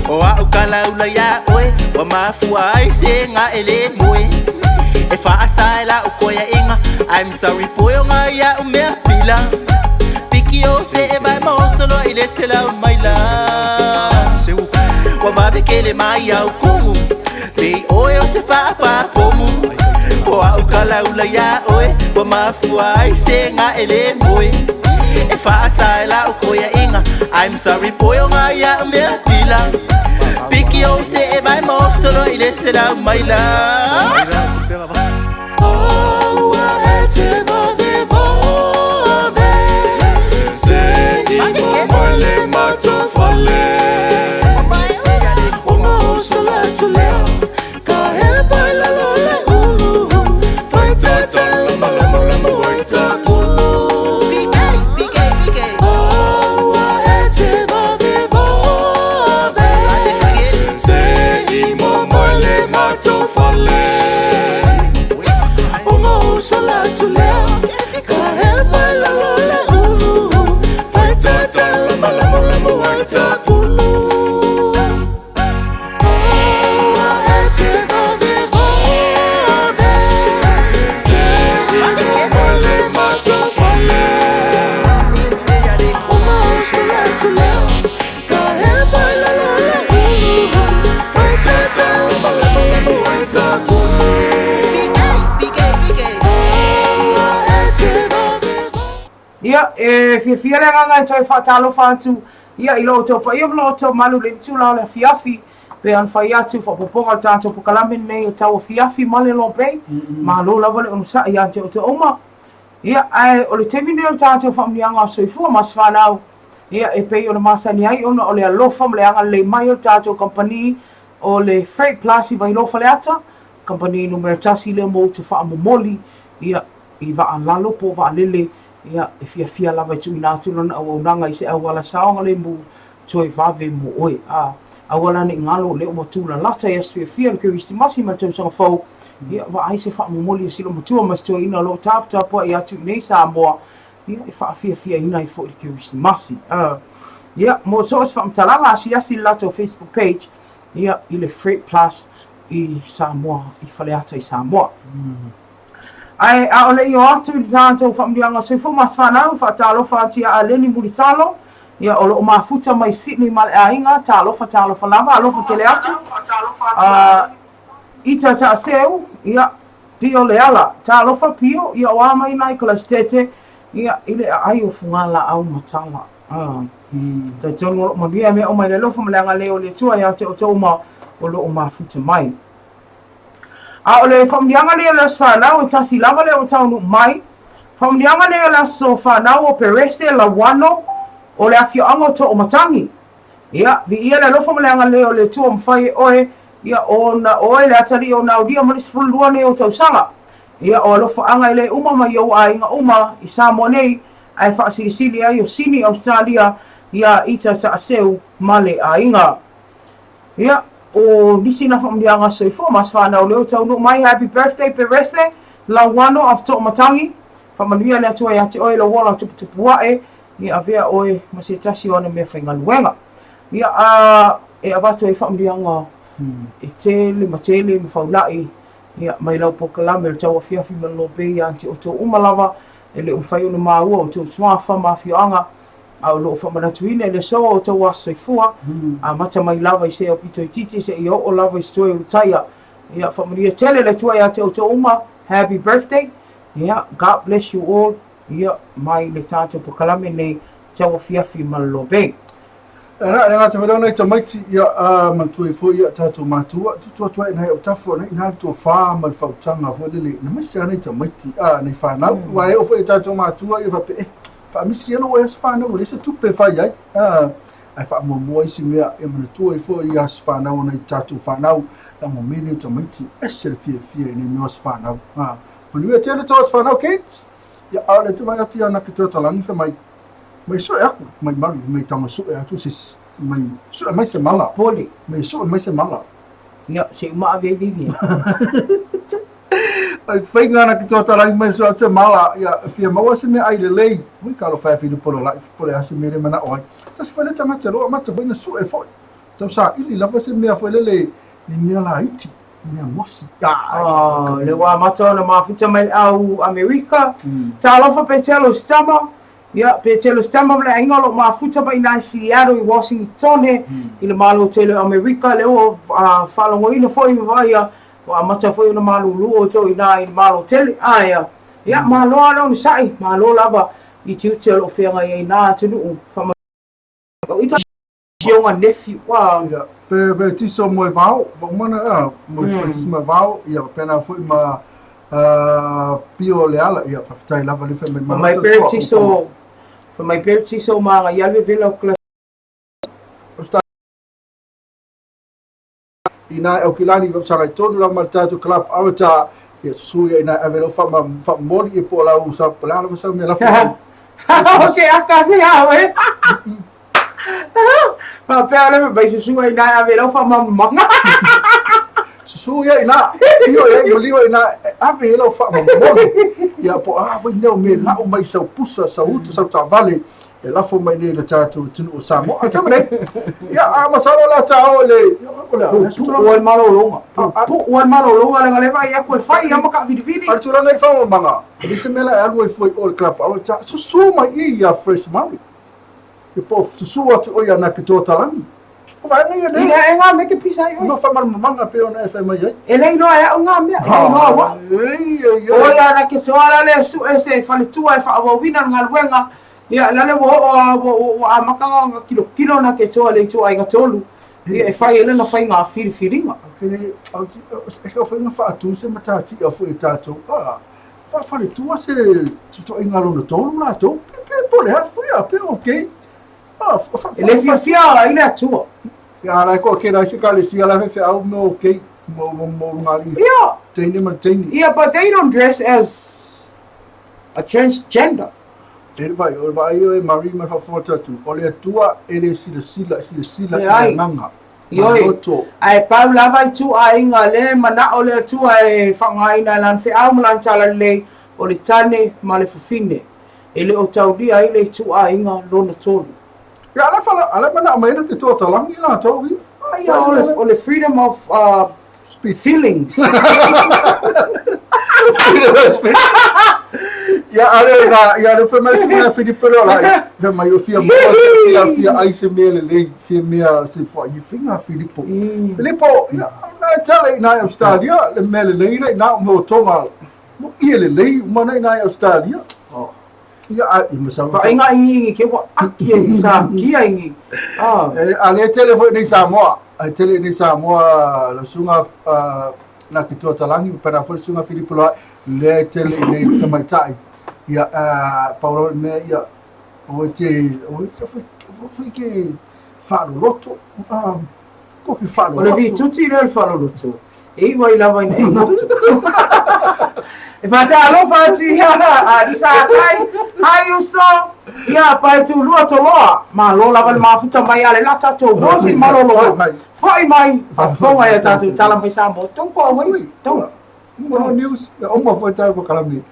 O a'u kalaula iā oe Ua mafua ai se ga'e lē moe E fa'asa e la'u koea'iga I'm sorry poe o ga ia'u mea pila Piki o se'e vae ma osoloa i le selau maila Ua vave kele mai au komu Pe oe o se fa'apapomu O a'u kalaula iā oe Ua mafua ai se ga'e lē moe E fa'asa e la'u koea'iga I'm sorry poe o ga ia'u mea pila Piki o se'e vae ma osoloa i le selau maila Aua e te vave vave Se i mo mai le matofale O maosola atu lea Ka he vai lalo le ulu Vai tatalo malamulamu ai tapulu Aua e te vave vave Se i mo mai le matofale O maosola atu lea Ka he vai lalo le ulu Vai tatalo malamulamu ai tapulu Aua e te vave vave Se i mo mai le matofale O maosola atu lea Ka he vai lalo le ulu Vai tatalo malamulamu ai tapulu Aua e te vave Ia, e fiafia le agaga e toe faatalofa atu ia i lo outou paia ma lo outou malu i le itula o le afiafi, pei ona fai atu faaopoopoga o le tatou pokalame lenei o tau afiafi ma le Lobei. Malo lava le onosai ia te outou uma. Ia, ae o le taimi lenei o le tatou faamanuiaga o soifua ma aso fanau, ia, e pei ona masani ai ona o le alofa ma le agalelei mai o le tatou kamupani o le Freight Plus i Vailoa Faleata, kamupani numera tasi lea mo uta faamomoli, ia, i vaa lalo po o vaalele, ia, e fiafia lava e tuuina atu lana auaunaga i se auala saogalemu toe vave mo oe. A, aua la ne i galo, lea ua tulalata i aso fiafia o le Kerisimasi ma le tausaga fou, ia, vaai se faamomoli a si loomatua ma si toeaina o lo o taputapuai atu i inei i Samoa, ia, e faafiafiaina ai foi le Kerisimasi. A, ia, mo so o se faamatalaga, asiasi i le latou Facebook page, ia, i le Freight Plus i Samoa, i Faleata i Samoa. Ae a o le i o atu i le tatou faamanuiaga o soifua ma aso fanau, faatalofa atu ia Aleni Mulitalo, ia o lo o mafuta mai Sydney ma le aiga, talofa talofa lava, alofa tele atu. A Ita Taaseu, ia Pio Leala, talofa Pio, ia o a mai Nicholas Tete, ia i le aai o Fugalaau Matala. A talitonu o lo o manuia mea uma i le alofa ma le agalelei o le Atua ia te outou uma o lo o mafuta mai. A o le faamanuiaga lenei o le aso fanau, e tasi lava lea ua taunuu mai. Faamanuiaga lenei o le aso fanau o Perese Lauano o le afioaga o Toomatagi. Ia, viia le alofa ma le agalelei o le Atua ua mafai e oe, ia, ona oe le atalii o Naulia ma le 12 nei ou tausaga. Ia, o alofaaga e le uma mai ou aiga uma i Samoa nei, ae faasilisili ai o Sini, Ausetalia, iā Ita Taaseu ma le aiga. Ia. o nisi na faamanuiaga soifua ma aso fanau lea ua taunuu mai. Happy birthday Perese Lauano of Toomatangi. Faamanuia le Atua ia te oe lou ola tuputupu ae, ia avea oe ma se tasi o ana meafaigaluega. Ia, a e avatu ai faamanuiaga e tele ma tele ma faulai, ia, mai lau polokalame o le tauafiafi ma le lobei ia te outou uma lava, e le o mafai ona maua outou suafa ma afioaga, a o lo o faamanatuina i le aso o outou aso soifua, amata mai lava i se aupito itiiti seia oo lava i se toe ulutaia. Ia, faamanuia tele le Atua ia te outou uma. Happy birthday. Ia, God bless you all. Ia, mai le tatou polokalame nei, tauafiafi ma le lobei. Ana, e gata foi nai tamaiti, ia, a, manatua ai foi ia tatou matua, tutu atu ai i nai autafa, nai ina le tofa ma le faautaga foi lele, na maise lava nai tamaiti, a, nai fanau, aua e oo foi i tatou matua, ia faapea, eh, faamisi ea lou aso fanau, ua leai se tupe e fai ai, a, ae faamuamua isi mea, ia manatua ai foi ia aso fanau o nai tatou fanau, leaga o mea nei o tamaiti, ese le fiafia i nei mea o aso fanau, a, manuia tele tou aso fanau kids, ia, a o le tulai atu ia Nake Tuatalagi fai mai, Mai sue aku, mai malu, mai taga sue atu se mai sue mai se mala. Pole. Mai sue mai se mala. Ia, se uma ave ai vivi. Mai faiga na ki tō mai sue atu se mala, ia fia maua se mea ai lelei. Ui ka alofa e Filipo lo lai, po le a se mea le manao ai. Tasi foi le tagata loa mata foi na sue foi. Tau saili lava se mea foi lele ni mea laiti. Mea mosi. Ah, le ua amata ona mafuta mai le au Amerika. Talofa Petelo Sitama. Ia, Petelo Sitama ma le aiga o lo o mafuta mai ina i Seattle i Washingtone i le Malo tele o Amerika. Lea ua faalogoina foi ma vaaia ua amata foi ona malulu outou ina i le Malo tele. Ae, ia, malo lava le onosai, malo lava i tiute o lo o feagai ai na atunuu. Faamau. Sioga nephew, ua. Ia, pe, pe tiso mo e vao, ma umana, a, mo pe tiso mo e vao, ia, pena foi ma, a, pio le ala, ia, faafetai lava le fai mai Ma mai pe tiso, fa mai pe tiso ma nga ia le vela o kla. Ina e Aukilani va sagai tonu lava ma le tatou club Arata ia susu ia ina e ave lau faama faamomoli ia po o lau sa po o le a lava sau mea lafo mai. O ke aka te au e. Faapea le mai susu ai ina e ave lau faamamamaga. Susu ia ina, fio ia malio ina e ave lau faamomoli. Ia po o a foi mea o mea lau mai sau pusa, sau utu, sau taavale e lafo mai nei i le tatou atunuu o Samoa. A tama nei, ia, a masalo la ta o le, o le, Puupuu ai malologa. Puupuu ai malologa leaga lea e vaai atu e fai lava ma taavilivili. A o le tulaga i le faamamaga, e leai se mea la e alu ai fua i o le club alo ta, susu mai i ia Fresh Maui. Ia po o susu atu oi ia Nake Toatalagi. O vaega ia nei. I le aega me ke pisa ai oi. No faamalamalamaga pei ona e fai mai ai. E le iloa e au ngā mea, e le iloa au au. O ia Nake Toa la le sue se faletua e faaauauina le galuega. Ia, lale ua oo a, ua, ua, ua amata ona kilokilo na ke toa le ituaiga tolu, ia e fai ai lana faiga filifiliga. Okay, e kau faiga faatu se matatia foi e tatou, a, faafaletua se tutoaiga lona tolu latou, pe, pe, po le a foi a, pe okay. A, fa, E le fiafia ai le Atua. Ia, la e koa kena se kalesia la feau mo okay, mo, mo, mo lunga Ia. Teine ma le teine. Ia, but they don't dress as a transgender. E vai, o le vaai oe Marie ma le faafofoga atu, o le Atua e le silasila, silasila i le agaga, ma le loto. Ae pau lava ituaiga le manao le Atua e faaaogaina e lana feau ma lana talalelei, o le tane ma le fafine. E le o taulia ai le ituaiga lona tolu. Ia, a la a la manao mai ai te toa talagi latou ia. Ia, o le freedom of Speech. Feelings. Ia, ale na, ia le fai mai se mea Filipe lo lai. Fai mai o fia moa se fia fia ai se mea lelei, fia mea se fua i finga Filipo. Filipo, ia na e tele ina i Australia, le mea lelei na ina o mo tonga. Mo ia lelei uma na ina i Australia. Oh. Ia, a, i masalo. Vaaiga ingi ke ua aki e sa kia ingi. Ah. E, a le tele foi nei Samoa. A tele nei Samoa la sunga na ki tua talangi, pena foi sunga Filipo la le tele nei tamaitai. Ia, a, paura o mea ia, o te, o te foi, foi ke whaaloloto, ah, ko ke whaaloloto. O le vituti lea o le whaaloloto. E iu ai lava ina e motu. E faatalofa atu ia Alisa Akai, hi uso, ia Paetulua Toloa, malo lava le mafuta mai a le la tatou Rosi Malolo, foi mai, faafofoga i a tatou tala mai Samoa, tou ko oi, tou. Uma news, uma foi tatou kalami.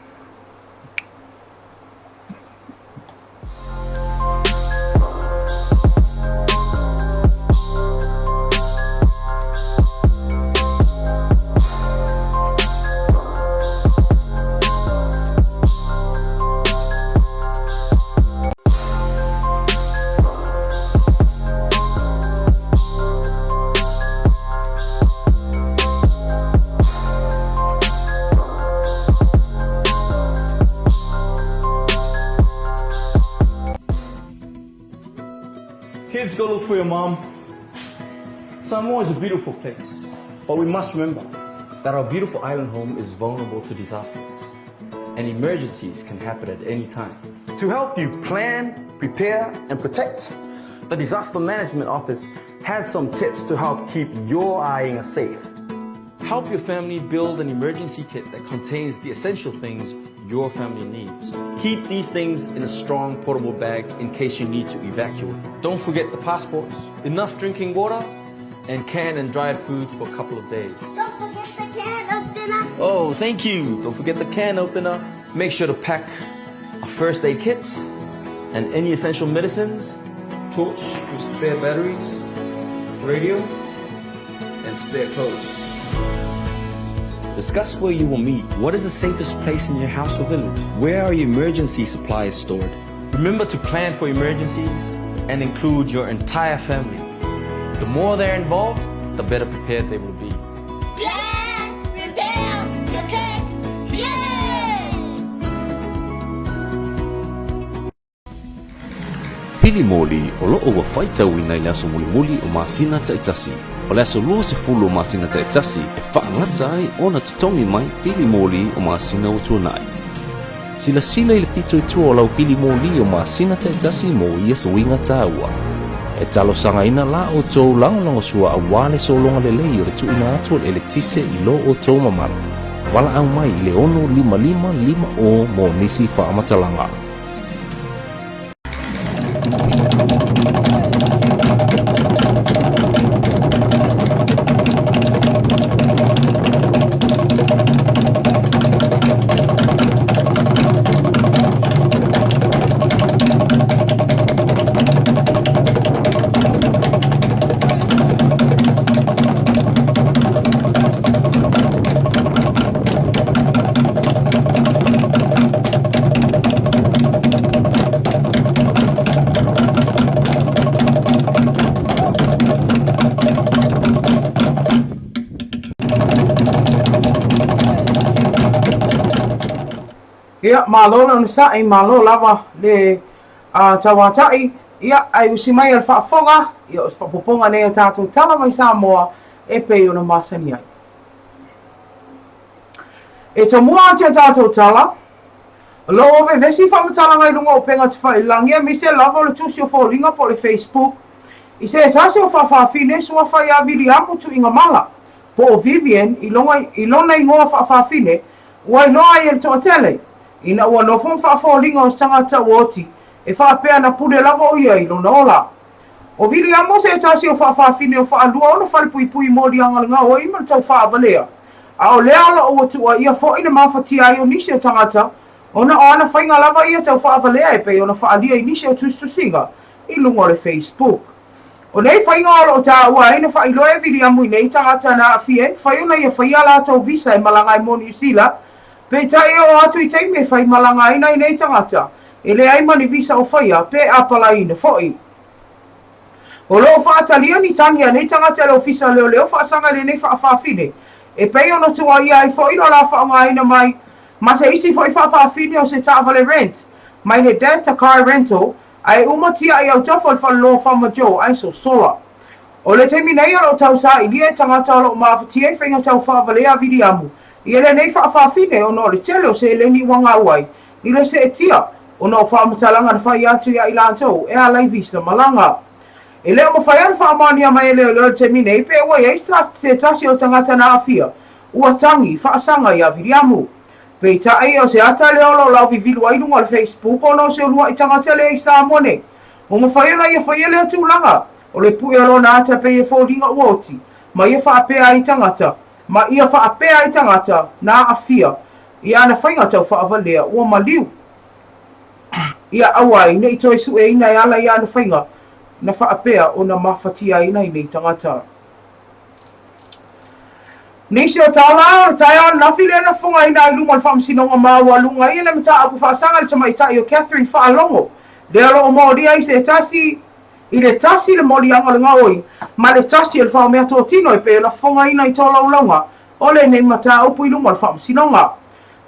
Kids, go look for your mom. Samoa is a beautiful place, but we must remember that our beautiful island home is vulnerable to disasters, and emergencies can happen at any time. To help you plan, prepare, and protect, the Disaster Management Office has some tips to help keep your aiga safe. Help your family build an emergency kit that contains the essential things your family needs. Keep these things in a strong portable bag in case you need to evacuate. Don't forget the passports, enough drinking water, and canned and dried food for a couple of days. Don't forget the can opener. Oh, thank you. Don't forget the can opener. Make sure to pack a first aid kit and any essential medicines, torch with spare batteries, radio, and spare clothes. Discuss where you will meet. What is the safest place in your house or village? Where are your emergency supplies stored? Remember to plan for emergencies and include your entire family. The more they're involved, the better prepared they will be. Plan, prepare, protect. Yay! Pili moli o loo ua faitauina i le aso mulimuli o masina taitasi. O le aso 20 o masina taitasi e faagata ai ona totogi mai pili moli o masina ua tuanai. Silasila i le pito i tua o lau pili moli o masina taitasi mo ia suiga taua. E talosagaina la outou lagolagosua aua le sologa lelei o le tuuina atu o le eletise i lo outou mamalu. Valaau mai i le 655 50 mo nisi faamatalaga. Ia, malo le onosai, malo lava le tauata'i, ia, ae usi mai a le faafofoga, ia o se faaopoopoga nei o tatou tala mai Samoa e pei ona masani ai. E tomua atu a tatou tala, o lo o vevesi faamatalaga i luga o upega tafailangi aemaise lava o le tusi o foliga po o le Facebook i se tasi o faafaafine suafa ia Viliamu Tuigamala po o Vivian i lona igoa faafaafine ua iloa ai e le toatele ina ua nofo ma faafoliga o se tagata ua oti e faapea na pule lava o ia i lona ola. O Viliamo se tasi o faafaafine o faalua ona falepuipui moliaga le gaoi ma le tau faavalea, a o lea o lo o ua tuuaia foi le mafatia ai o nisi o tagata ona o ana faiga lava ia tau faavalea e pei ona faaalia i nisi o tusitusiga i luga o le Facebook. O nei faiga o lo o taua ai na faailoa e Viliamo i nei tagata na aafia e mafai ona ia faia a latou visa e malaga ai mo Niu Sila, peitai e oo atu i taimi e fai malaga ai nai nei tagata e leai ma ni visa o faia pe apalaiina foi. O lo o faatalia ni tagi a nei tagata e le Ofisa o Leoleo faasaga i lenei faafaafine, e pei ona tuuaia ai foi lo la faaaogaina mai ma se isi foi faafaafine o se taavale rent mai le Data Car Rental ae uma tiai autafa o le faleloa Farmer Joe ae sosola. O le taimi nei o lo o tausailia e tagata o lo o mafatia i faiga tau faavalea a Viliamu ia lenei faafaafine ona o le tele o seleni ua gau ai i le seetia ona o faamatalaga na fai atu ia i latou e ala i visa malaga. E le o mafai ona faamaonia mai e leoleo i le taimi nei pe ua i ai se tasi o tagata na aafia ua tagi faasaga ia Viliamu. Peitai, o se ata lea o lo o lauvivilu ai luga o le Facebook ona o se uluai tagata lea i Samoa nei. Ua mafai ona ia faia lea tulaga, o le pue o lona ata pei e foliga ua oti, ma ia faapea ai tagata, ma ia faapea ai tagata na aafia i ana faiga taufaavalea ua maliu. Ia aua ai ne i toe sueina e ala i ana faiga na faapea ona mafatia ai nai nei tagata. Nisi o tala, o le taeao ananafi lea na fofogaina ai luma o le Faamasinoga Maualuga ia le mataupu faasaga i le tamaitai o Catherine Faalogo, lea o lo o molia i se tasi i le tasi le moliaga o le gaoi ma le tasi o le faomeatotino e pei ona fofogaina i tolaulauga o lenei mataupu i luma o le Faamasinoga.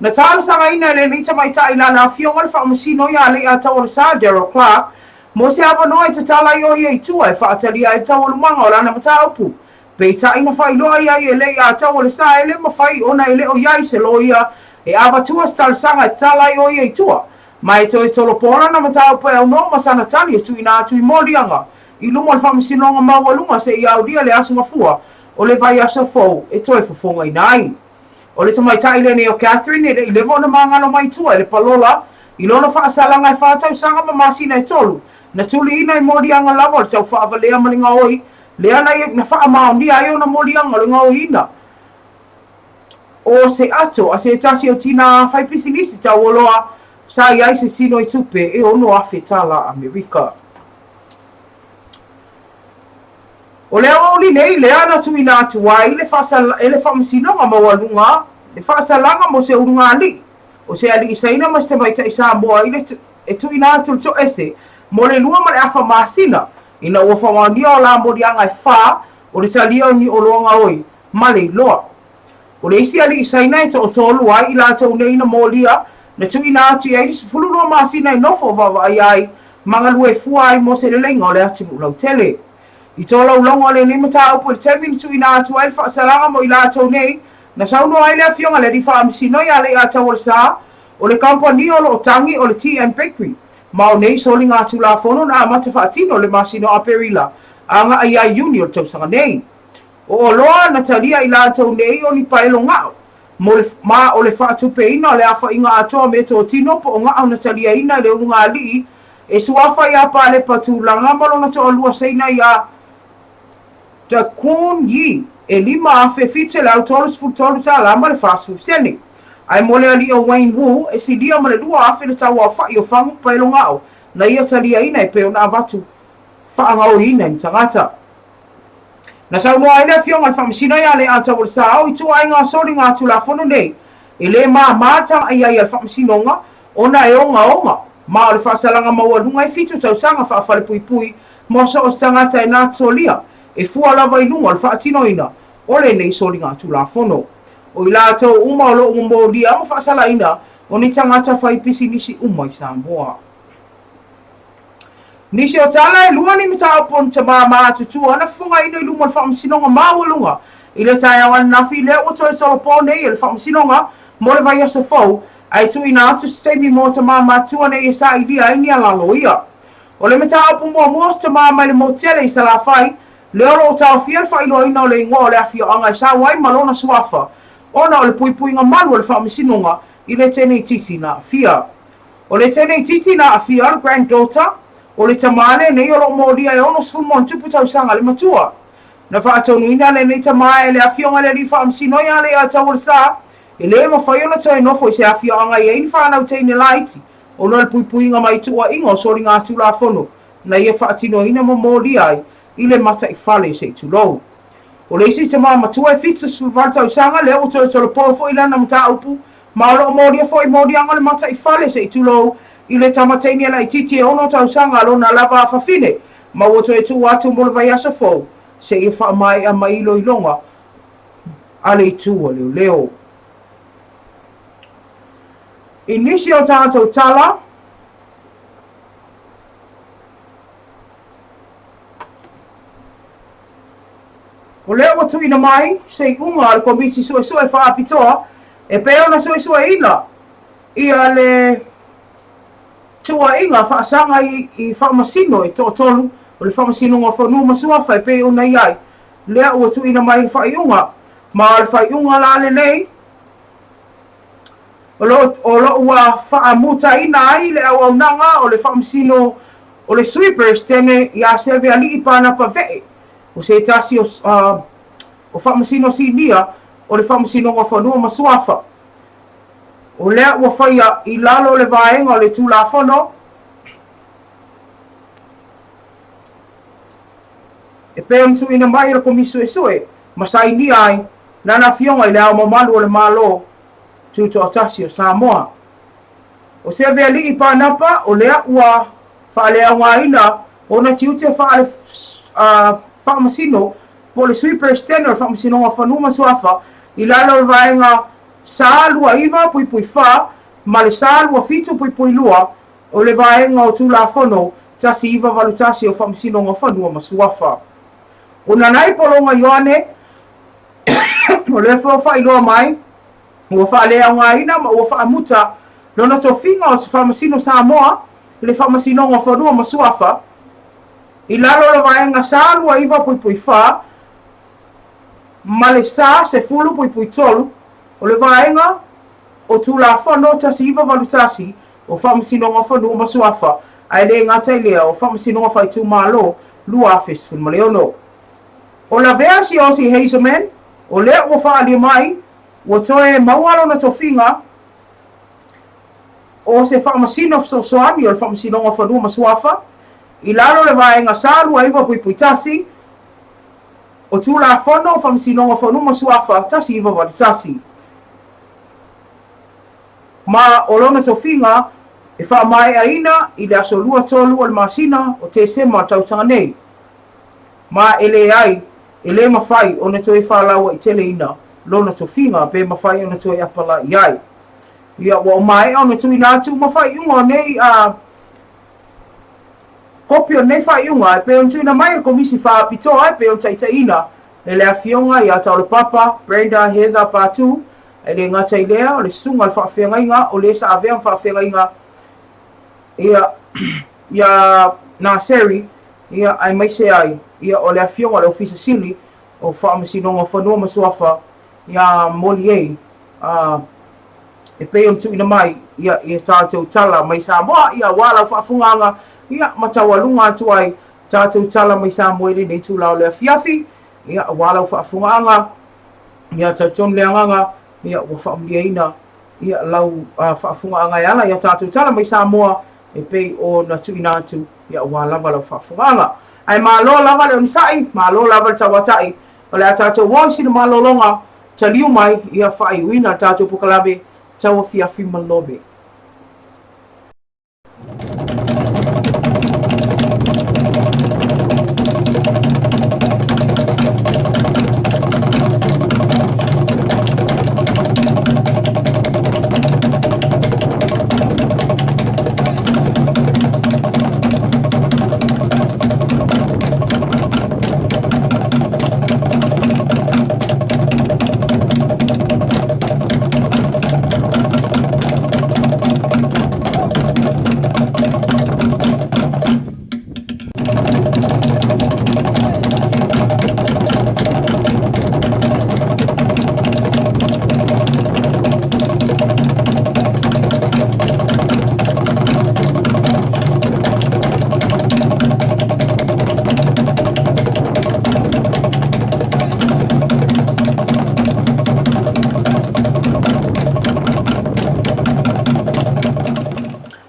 Na talosagaina e lenei tamaitai i lana afioga le Faamasino ia Leiataualesa Daryl Clarke mo se avanoa e tatala ai o ia i tua e faatalia ai le taualumaga o lana mataupu. Peitai na faailoa i ai e Leiataualesa e le mafai ona e le o i ai se loia e avatua se talosaga e tatala ai o ia i tua, ma e toe tolopo lana mataupu e aunoa ma sana tali e tuuina atu i moliaga i luma o le Faamasinoga Maualuga seia aulia le aso mafua o le vaiaso fou e toe fofogaina ai. O le tamaitai lenei o Catherine e le i leva ona magalo mai tua i le palola i lona faasalaga e fa tausaga ma masina e tolu, na tuliina i moliaga lava o le taufaavalea ma le gaoi, lea na na faamaonia ai ona moliaga o le gaoiina o se ato a se tasi o tinā faipisinisi taualoa sa i ai se tino i tupe e 6,000 tala Amerika. O le aoauli nei lea na tuuina atu ai le e le Faamasinoga Maualuga le faasalaga mo se ulugalii, o se alii Saina ma se tamaitai Samoa i le e tuuina atu le toese mo le lua ma le afa masina ina ua faamaonia o la moliaga e fa o le talia o ni oloa gaoi ma le iloa. O le isi alii Saina e toatolu ai i latou nei na molia na tuuina atu i ai le 12 masina e nofo vaavaaia ai ma galue fua ai mo se leleiga o le atunuu lautele. I tolaulauga o lenei mataupu i le taimi na tuuina atu ai le faasalaga mo i latou nei, na saunoa ai le Afioga i le Alii Faamasino ia Leiataualesa, o le kamupani o lo o tagi o le TM Bakery, ma o nei soligatulafono na amata faatino i le masina o Aperila agai ia Iuni o le tausaga nei. O oloa na talia i latou nei o ni paelo gao, mo le, ma o le faatupeina o le afaina atoa o meatotino po o gao na taliaina e le ulugalii e suafa iā Palepa Tulaga ma lona toalua Saina iā Daquan Yi e $5,733 tala ma le 40 sene. Ae mo le alii o Wayne Wu, e silia ma le 2,000 le tauaofa'i o fagu paelo gao na ia taliaina e pei ona avatu faagaoiina e ni tagata. Na saunoa ai le Afioga i le Faamasino ia Leiataualesa o ituaiga soligatulafono nei e le māmā le taga'i ai a le Faamasinoga ona e ogaoga, ma o le faasalaga maualuga e fitu tausaga faafalepuipui mo so o se tagata e natolia, e fua lava i luga o le faatinoina o lenei soligatulafono. O i latou uma o lo o molia ma faasalaina o ni tagata fai pisinisi uma i Samoa. Nisi o tala e lua ni mataupu o ni tamā matutua na fofogaina i luma o le Faamasinoga Maualuga i le taeao ananafi lea ua toe tolopo nei e le Faamasinoga mo le vaiaso fou ae tuuina atu se taimi mo tamā matua nei e sailia ai ni alalo ia. O le mataupu muamua o se tamā mai le motu tele i Salafai lea o lo o taofia le faailoaina o le igoa o le afioaga e sau ai ma lona suafa ona o le puipuiga malu a le Faamasinoga i le teneitisi na aafia. O le teneititi na aafia o le granddaughter o le tamā lenei o lo o molia e 60+ tausaga le matua. Na faatonuina lenei tamā e le afioga i le alii faamasino ia Leiataualesa e le mafai ona toe nofo i se afioaga e i ai ni fanau teine laiti ona o le puipuiga mai tuuaiga o soligatulafono na ia faatinoina ma molia ai i le mataifale se i tulou. O le isi tamā matua e 78 tausaga lea ua toe tolopo foi lana mataupu Ma o lo o molia foi moliaga o le mataifale se i tulou i le tama teine laitiiti e ono tausaga lona lava afafine, ma ua toe tuu atu mo le vaiaso fou seia faamaea mai iloiloga a le itu a leoleo. I nisi o tatou tala, O lea ua tuuina mai se iuga a le Komisi Suesue Faapitoa e pei ona suesueina ia le tuuaiga faasaga i faamasino e toatolu o le Faamasinoga o Fanua ma Suafa e pei ona i ai lea ua tuuina mai le faaiuga. Ma o le faaiuga la lenei. O lo o lo ua faamutaina ai le auaunaga o le Faamasino o le Sui Peresetene iā Seveali'i Panapa Ve'e, o se tasi o o Faamasino Sinia o le Faamasinoga o Fanua ma Suafa. O lea ua faia i lalo o le vaega o le Tulafono e pei ona tuuina mai e le Komisi Suesue ma sainia ai lana Afioga i Le Ao Mamalu o le Malo Tutoatasi o Samoa. O Seveali'i Panapa o lea ua faaleaogaina ona tiute faale faamasino po o le Sui Peresetene o le Faamasinoga o Fanua ma Suafa i lalo o le Vaega 129.4 ma le 127.2 o le Vaega o Tulafono 1981 o Faamasinoga o Fanua ma Suafa. O Nanai Pologa Ioane o lea foi ua faailoa mai ua faaleaogaina ma ua faamuta lona tofiga o se Faamasino Samoa i le Faamasinoga o Fanua ma Suafa i lalo o le Vaega 129.4 ma le 110.3 o le Vaega o Tulafono 1981 o Faamasinoga o Fanua ma Suafa, ae le gata i lea o Faamasinoga Faaitumalo 2016. O Lavea Siaosi Hazelman, o lea ua faaalia mai, ua toe maua lona tofiga o se Faamasino Fesoasoani o le Faamasinoga o Fanua ma Suafa i lalo o le Vaega 129.1 o Tulafono o Faamasinoga o Fanua ma Suafa 1981. Ma o lona tofiga e faamaeaina i le aso 23 o le masina o Tesema o le tausaga nei. Ma e leai, e le mafai ona toe faalauaiteleina lona tofiga pe mafai ona toe apalai ai. Ia, ua maea ona tuuina atu ma faaiuga o nei a kopi o nei faaiuga e pei ona tuuina mai e le Komisi Faapitoa e pei ona taitaiina e le Afioga ia Taulapapa Brenda Heather Patu, e le gata i lea, o le susuga i le faafeagaiga o le sa avea ma faafeagaiga ia ia Naseri, ia aemaise ai ia o le Afioga i le Ofisa Sili o Faamasinoga o Fanua ma Suafa ia Moliei a e pei ona tuuina mai ia i a tatou tala mai Samoa, ia aua lau faafofogaaga, ia ma taualuga atu ai tatou tala mai Samoa i lenei itula o le afiafi, ia aua lau faafofogaaga, ia talitonu le agaga, ia ua faamalieina ia lau faafofogaaga e ala i a tatou tala mai Samoa e pei ona tuuina atu, ia aua lava lau faafofogaaga. Ae malo lava le onosai, malo lava le tauatai, o le a tatou o i sina malologa taliu mai ia faaiuina le tatou polokalame tauafiafi ma Lome.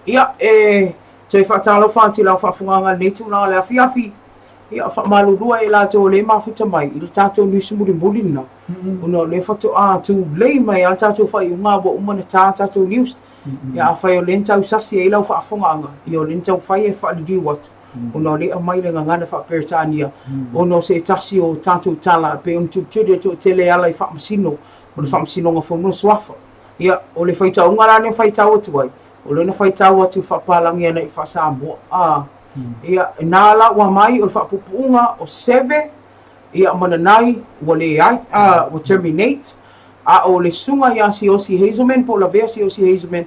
Ia, e toe faatalofa atu i lau faafofogaaga i lenei tulaga o le afiafi. Ia, faamalulu ai i latou o lea e mafuta mai i le tatou news mulimuli lena, ona o lea faatoa tulei mai lava le tatou faaiuga ua uma ona ta tatou news. Ia, afai o lea na tau sasi ai lau faafofogaaga, ia o lea na taumafai e faaliliu atu, ona o lea e aumai le gagana faa-Peretania, ona o se tasi o tatou tala e pei ona tulituli le toatele e ala i faamasino o le Faamasinoga o Fanua Suafa. Ia, o le faitauga la lea na faitau atu ai, o lea na faitau atu i faapalagi ana i faa-Samoa. A, ia, na la ua mai o le faapuupuuga o Seve, ia, ma Nanai, ua leai, a, ua terminate, a o le susuga ia Siaosi Hazelman po o Lavea Siaosi Hazelman,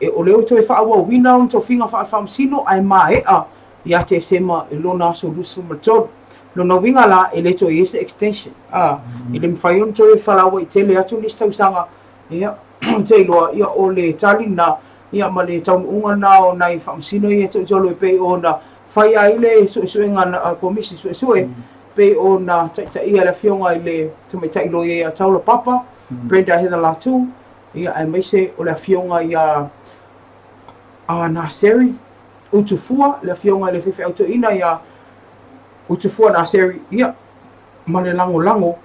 e, o lea ua toe faaauauina ona tofiga faa-faamasino ae maea ia Tesema i lona aso 23. Lona uiga la, e le toe i ai se extension, a, e le mafai ona toe falauaitele atu nisi tausaga, ia. Ou te iloa, ia, o le tali lena, ia, ma le taunuuga lena o nai faamasino ia e toitolu e pei ona fai ai le suesuega a Komisi Suesue, pei ona taitaia e le Afioga i le Tamaitai Loia ia Taula Papa, Brenda Heather Latu, ia, aemaise o le Afioga ia Naseri Utufua, le Afioga i le Faifeau Toeaina ia Utufua Naseri, ia, ma le lagolago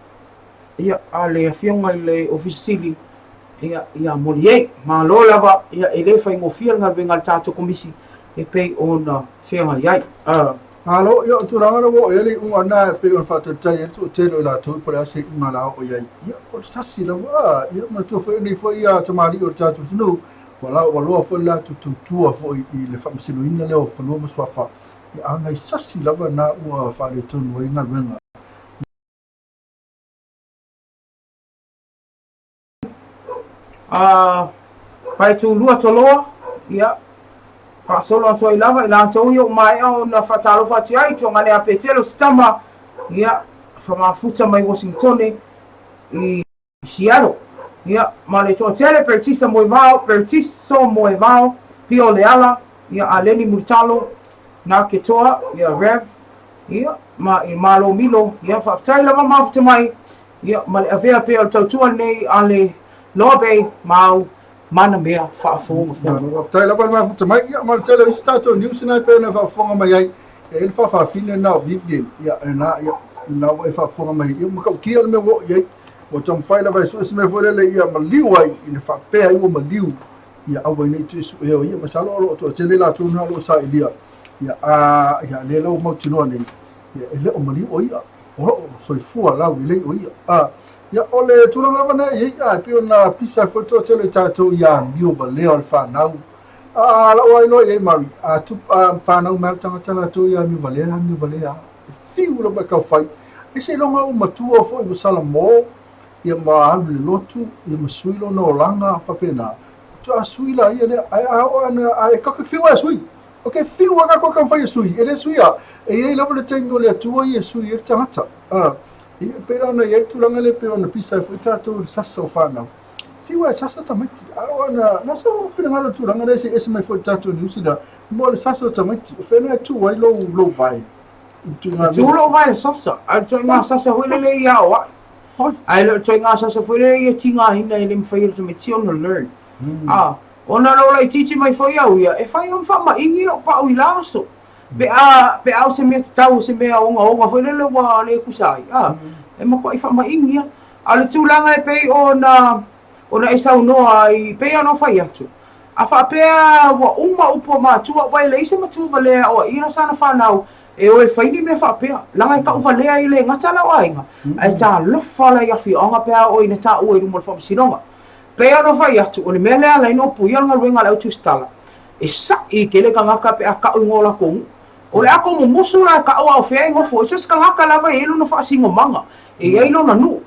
ia, a le Afioga i le Ofisa Sili, ia, ia Moliei. Malo lava, ia, e le faigofie le galuega a le tatou Komisi e pei ona feagai ai. Malo, ia o tulaga na ua oo i ai le iuga lena e pei ona faataitai ai le toatele o i latou po o le a se iuga o le a oo i ai. Ia, o le sasi lava, ia manatua foi o nei foi tamalii o le tatou atunuu, ua la, ua loa foi le latou tautua foi i le faamasinoina lea o fanua ma suafa, ia a o nai sasi lava na ua faaletonu ai galuega. A paetulua toloa, ia, faasolo atu ai lava i latou ia ua maea ona faatalofa atu ai, Tuagale a Petelo Sitama, ia, famafuta mai Washingtone i Seattle, ia, ma le toatele Peretista Moevao, Peretisto Moevao, Pio Leala, ia, Aleni Mulitalo, Na Ketoa, ia, Rev, ia, ma i Malo Milo, ia, faafetai lava mafuta mai, Ia, ma le avea pea o le tautua lenei a le Loa Bay ma au mana mea faafogafoga. Faafetai lava le mafuta mai. Ia, ma le tele o isi tatou news na e pei ona e faafofoga mai ai. E i ai le faafafine lena o Vivian. Ia, lena, ia, lena ua e faafofoga mai. Ia, matautia le mea ua oo i ai. Ua taumafai lava e sue se mea foi lele ia maliu ai, ina faapea ai ua maliu. Ia, aua ai ne i toe suea o ia. Masalo o lo o toatele latou na o lo o sailia. Ia, a, ia, lea la ua mautinoa nei, ia, e le o maliu o ia. O lo o soifua laulelei o ia. A, ia, o le tulaga lava lena e i ai, a, e pei ona pisa ai foi le toatele o i tatou i amio valea o le fanau. A, lau lava iloa i ai Mary, a tupu, a fanau mai le tagata latou i amio valea, amio valea lava. E fiu lava e tau fai. Ai seiloga ua matua foi ua salamo, ia ma alu i le lotu, ia ma sui lona olaga, faapena. Faatoa sui laia lea. Ae a oo ana, a e kaka fiu lava e sui. Ok, fiu lava tatou taumafai e sui, e le suia. E i ai lava le taimi o le Atua ia e sui ai le tagata. A, e pei la ona i ai le tulaga lea e pei ona pisa ai foi tatou i le sasa o fanau. Fiu lava e sasa tamaiti. A o ana, na se o finagalo i le tulaga lea se i ese mai foi i le tatou Niu Sila, mo le sasa o tamaiti. O fea lea e tu ai lou, lou vae? I le Tu lou vae i le sasa. A o le ituaiga sasa foi lele ia aoai. Ae le o le ituaiga sasa foi lele ia tigaina e le mafai e le tamaiti ona learn. A, ona o lou laitiiti mai foi au ia, e fai ona faamaigi lou pau i la aso. Pe a, pe a o se mea tatau, o se mea ogaoga foi lele ua le tusa ai, a, e matuai faamaigi lava. A o le tulaga e pei ona, ona e saunoa ai, pei ona ou fai atu, a faapea ua uma upu a matua, aua e leai se matua valea e aoaia sana fanau e o e fai ni mea faapea, leaga e tauvalea ai le gata lau aiga, ae talofa la i afioaga pe a oo ina taua i luma o le faamasinoga. Pei ona fai atu, o le mea lea ala ai ona upuia le galuega a le au tusitala, e saʻi tele tagata pe a taʻu igoa o latou nuu. O le a tou mumusu la e taʻu a o fea e nofo ai, so o se tagata lava e i ai lona faasinomaga, e i ai lona nuu.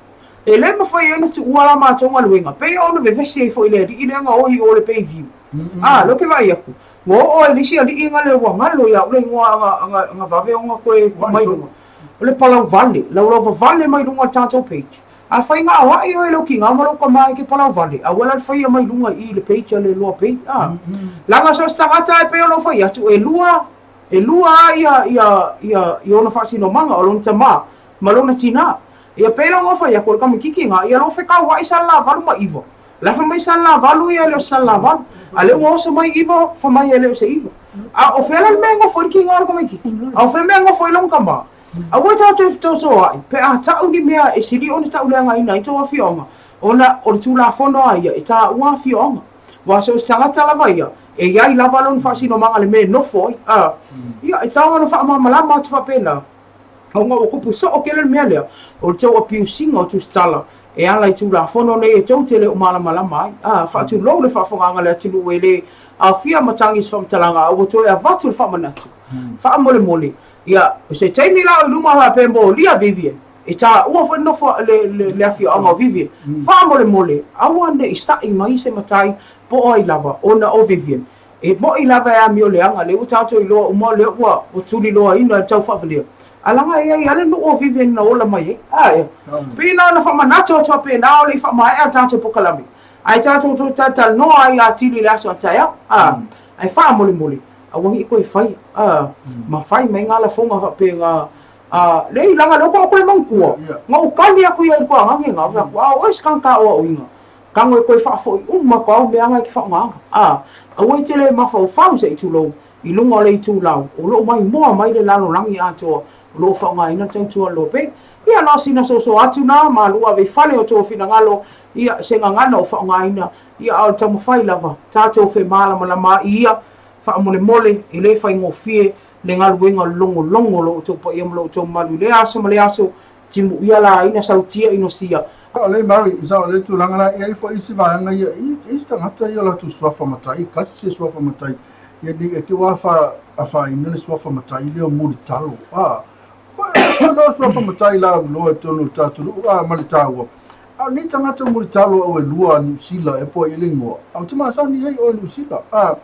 E le mafai ai ona tuua la matou galuega, pei ona vevesi ai foi i le alii lea na o i o le Bay View. A, lea ou te vaai atu, ua oo ai i le isi alii na le ua galo ia au le igoa ana vave ona toe tuu mai luga. O le palauvale, laulauvavale mai luga o le tatou page. Afai na aoai oe e lou tina ma lou tama e te palauvale, aua la le faia mai luga i i le page a le Loa Bay, a. Leaga so o se tagata e pei ona ou fai atu, e lua, e lua lava ia, ia, ia, ia ona faasinomaga, o lona tama ma lona tina. Ia pei la ona ou fai atu, o le tamaititi lena, ia lou fetauai salelavalu ma iva. La fai mai salelavalu ia e le o se salelavalu. A lea ua oso mai iva, fai mai e le o se iva. A o fea la le mea e nofo ai le tina o le tamaititi? A o fea le mea e nofo ai lona tama? Aua tatou e fetaosoaʻi pe a taʻu ni mea e sili ona taʻuleagaina ai tou afioaga, ona o le Tulafono a ia e taua afioaga. Aua so o se tagata lava ia, e i ai lava lona faasinomaga i le mea e nofo ai. A, ia, e tatau ona faamalamalama atu faapena, ona ua tupu soo tele le mea lea, o le tou abuse ina o tusitala e ala i Tulafono nei e tou te le o malamalama ai. A, faatulou le faafofogaaga a le atunuu e le aofia matagi i se faamatalaga, a ua toe avatu le faamanatu. Faamolemole, Ia, o se taimi la o i luma faapea molia Vivian, e taua foi le nofo le, le, le afioaga o Vivian. Faamolemole, aua ne i saʻi mai se matai po o ai lava, ona o Vivian, e moʻi lava e amio leaga, lea ua tatou iloa uma o lea ua, ua tuliloaina e le taufaawalea. A leaga e i ai lava le nuu o Vivian na ola mai ai. A, ea. Pei na ona faamanatu atu faapena o le i faamaea le tatou pokalame. Ae tatou toe talatalanoa ai atili i le aso a taeao, a, ae faamolemole, aua ne i toe faia, a, ma fai mai na lafoga faapena, a, leai, leaga o lea faatoa toe manatua, na ou tali atu ia i le toagaga lena, ou fai atu, a o oe se tagata aoaoina, tago e toe faafoi uma atu au mea na e te faaaogaina, a, aua e te le mafaufau se i tulou, i luga o le itulau, o lo o maimoa mai le lalolagi atoa, o lo o faaaogaina le tautua a le Lope. Ia, na o sina soso atu na, malu ave i fale o tou finagalo, ia, se gagana o faaaogaina, ia, a o le taumafai lava, tatou femalamalamaai ia, faamolemole, e le faigofie le galuega logologo o lo outou paia ma lo outou mamalu i lea aso ma lea aso, timuia laina sautia inosia. Sao lelei Mary, sao lelei tulaga la, e i ai foi isi vaega ia, i isi tagata ia o latou suafa matai, kasi se suafa matai, ia nei e te ua afaina le suafa matai lea o Mulitalo, a, o suafa matai lauiloa i totonu o le tatou nuu, a, ma le taua. A o nei tagata Mulitalo au e lua a Niu Sila e po ai le igoa, a ou te masani ai oe Niu Sila, a,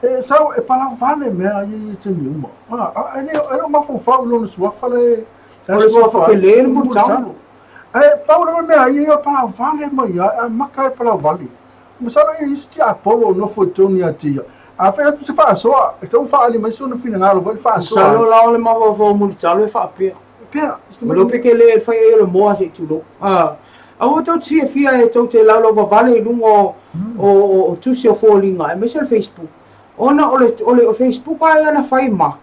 e sau e palau vale mea ia i taimi uma, a, e le o mafaufau i lona suafa le, O le suafa tele le Mulitalo. Ae pau lava le mea ia, ia palau vale mai a, e amata e palau vale. Masalo e i ai isi tiapolo o nofo i totonu ia te ia. A fai atu se faasoa, e tatau ona faaali mai sona finagalo foi i le faasoa. Masalo la o le mafaufau o Mulitalo e faapea. Pea. O le ope tele e fai ai o le moa se i tulou. Aua tou te fiafia e tou te laulauvavale i luga o tusi o foliga aemaise o le Facebook. Ona o le Facebook lava ia na fai e Mark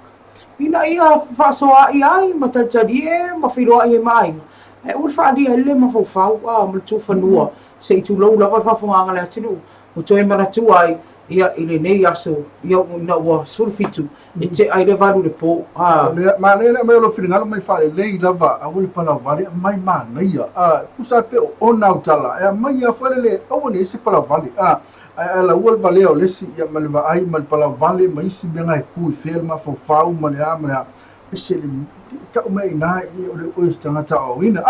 ina ia fefaasoaai ai ma talitalie ma feiloai ai ma aiga, ae aua le faaalia ai le le mafaufau ma le tufanua se i tulou lava le faafofogaaga a le atunuu ua toe manatua ai ia i lenei aso ia ina ua 17 e tea ai le 8 i le po. Manaia le aumai o lou finagalo mai faalelei lava aua le palavale aumai manaia tusa pe o ona au tala e aumai lava foi lele aua ne i se palavale ae a laua le valea o le isi ia ma le vaai ma le palavale ma isi mea na e tu i fea le mafaufau ma le a ma le a ese le tau mai ina o le oe se tagata aoaoina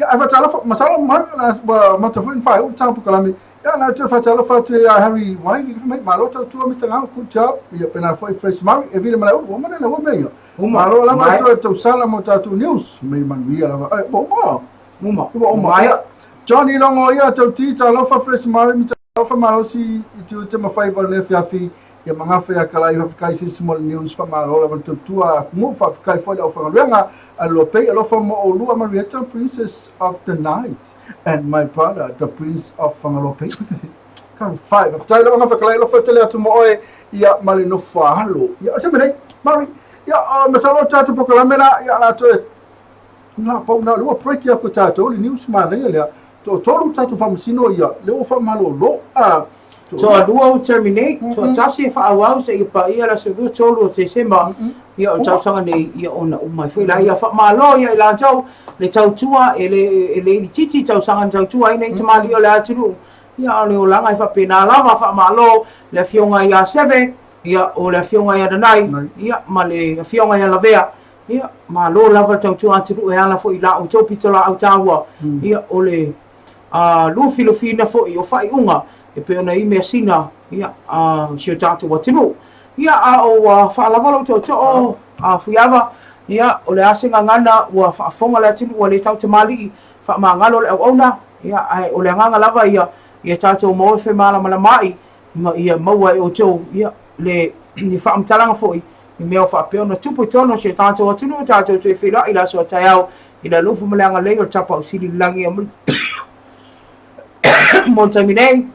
ia ae faatalofa masalo ma ua mata foi na faaiu le polokalame ia na toe faatalofa atu ia Harry Wiley mai malo tautua Mr. Ngau good job ia pena foi Fresh Murray e vile malaulu ua mana ua mea ia malo lava toe tausala mo tatou news mai manuia lava ai bo uma uma uma uma Johnny Longo ia tauti talofa Fresh Murray Mr. Talofa malosi i tiute ma faiva o lenei afiafi ia magafa ia Kalai faafetai se isi mo le news faamalo lava le tautua atunuu faafetai foi le aufaigaluega a le Lopei alofa mo oulua Marietta princess of the night and my brother the prince of Fagaloa Pei talofa e faafetai lava gafa Kalai alofa tele atu mo oe ia ma le nofo alo ia o le taimi nei Mary ia masalo le tatou polokalame la ia la toe na pau na lua break ia ko tatou le news manaia lea Toatolu tatou faamasino ia, lea ua faamalolo. A, Toalua ua terminate, toatasi e faaauau seia paia le aso 23 o Tesema ia o le tausaga nei ia ona uma ai foi lea. Ia faamalo ia i latou le tautua e le e le itiiti tausaga na tautua ai nei tamalii o le atunuu. Ia a o le olaga e faapena lava. Faamalo le afioga ia Seve, ia o le afioga ia Nanai, ia ma le afioga ia Lavea. Ia, malo lava le tautua atunuu e ala foi i la outou pitolaau taua, ia, o le lufilufiina foi o faaiuga e pei ona i measina, ia, a si o tatou atunuu. Ia, a o ua faalava lou tootoo, a Fuiava, ia, o le a se gagana ua faafofoga le atunuu ua le tautamalii, faamagalo le auauna, ia, ae o le agaga lava ia, ia tatou maua femalamalamaai, ma ia maua e outou, ia, le faamatalaga foi i mea o faapea ona tupu i totonu o si o tatou atunuu, tatou toe feiloai i le aso a taeao i le alofa ma le agalelei o le Tapaau Sili i le lagi mo le taimi nei.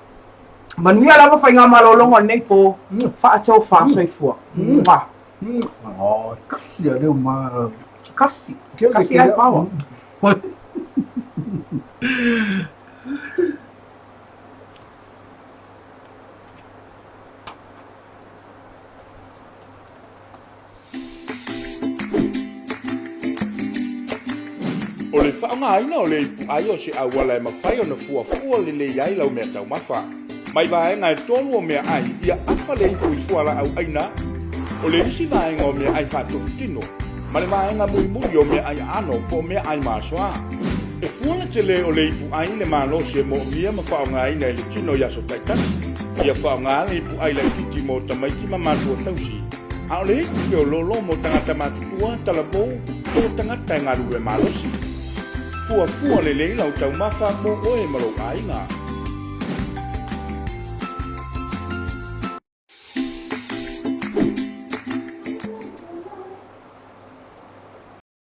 Manuia lava faigamalologa o lenei po, faatofa soifua. Mua. Oh, kasi a leo ma. Kasi. Kasi ai pawa. O le faaaogaina o le ipuai o se auala e mafai ona fuafua lelei ai lau meataumafa. Mai vaega e tolu o meaai ia afa le ipu i fualaau aina, o le isi vaega o meaai faatotutino, ma le vaega mulimuli o meaai aano po o meaai masoa. E fua le tele o le ipuai i le malosi e moomia ma faaaogaina e le tino i aso taitasi. Ia faaaoga le ipuai laitiiti mo tamaiti ma matua tausi, a o le ipu feoloolo mo tagata matutua, talavou, po o tagata e galulue malosi. Fuafua lelei lau taumafa mo oe ma lou aiga.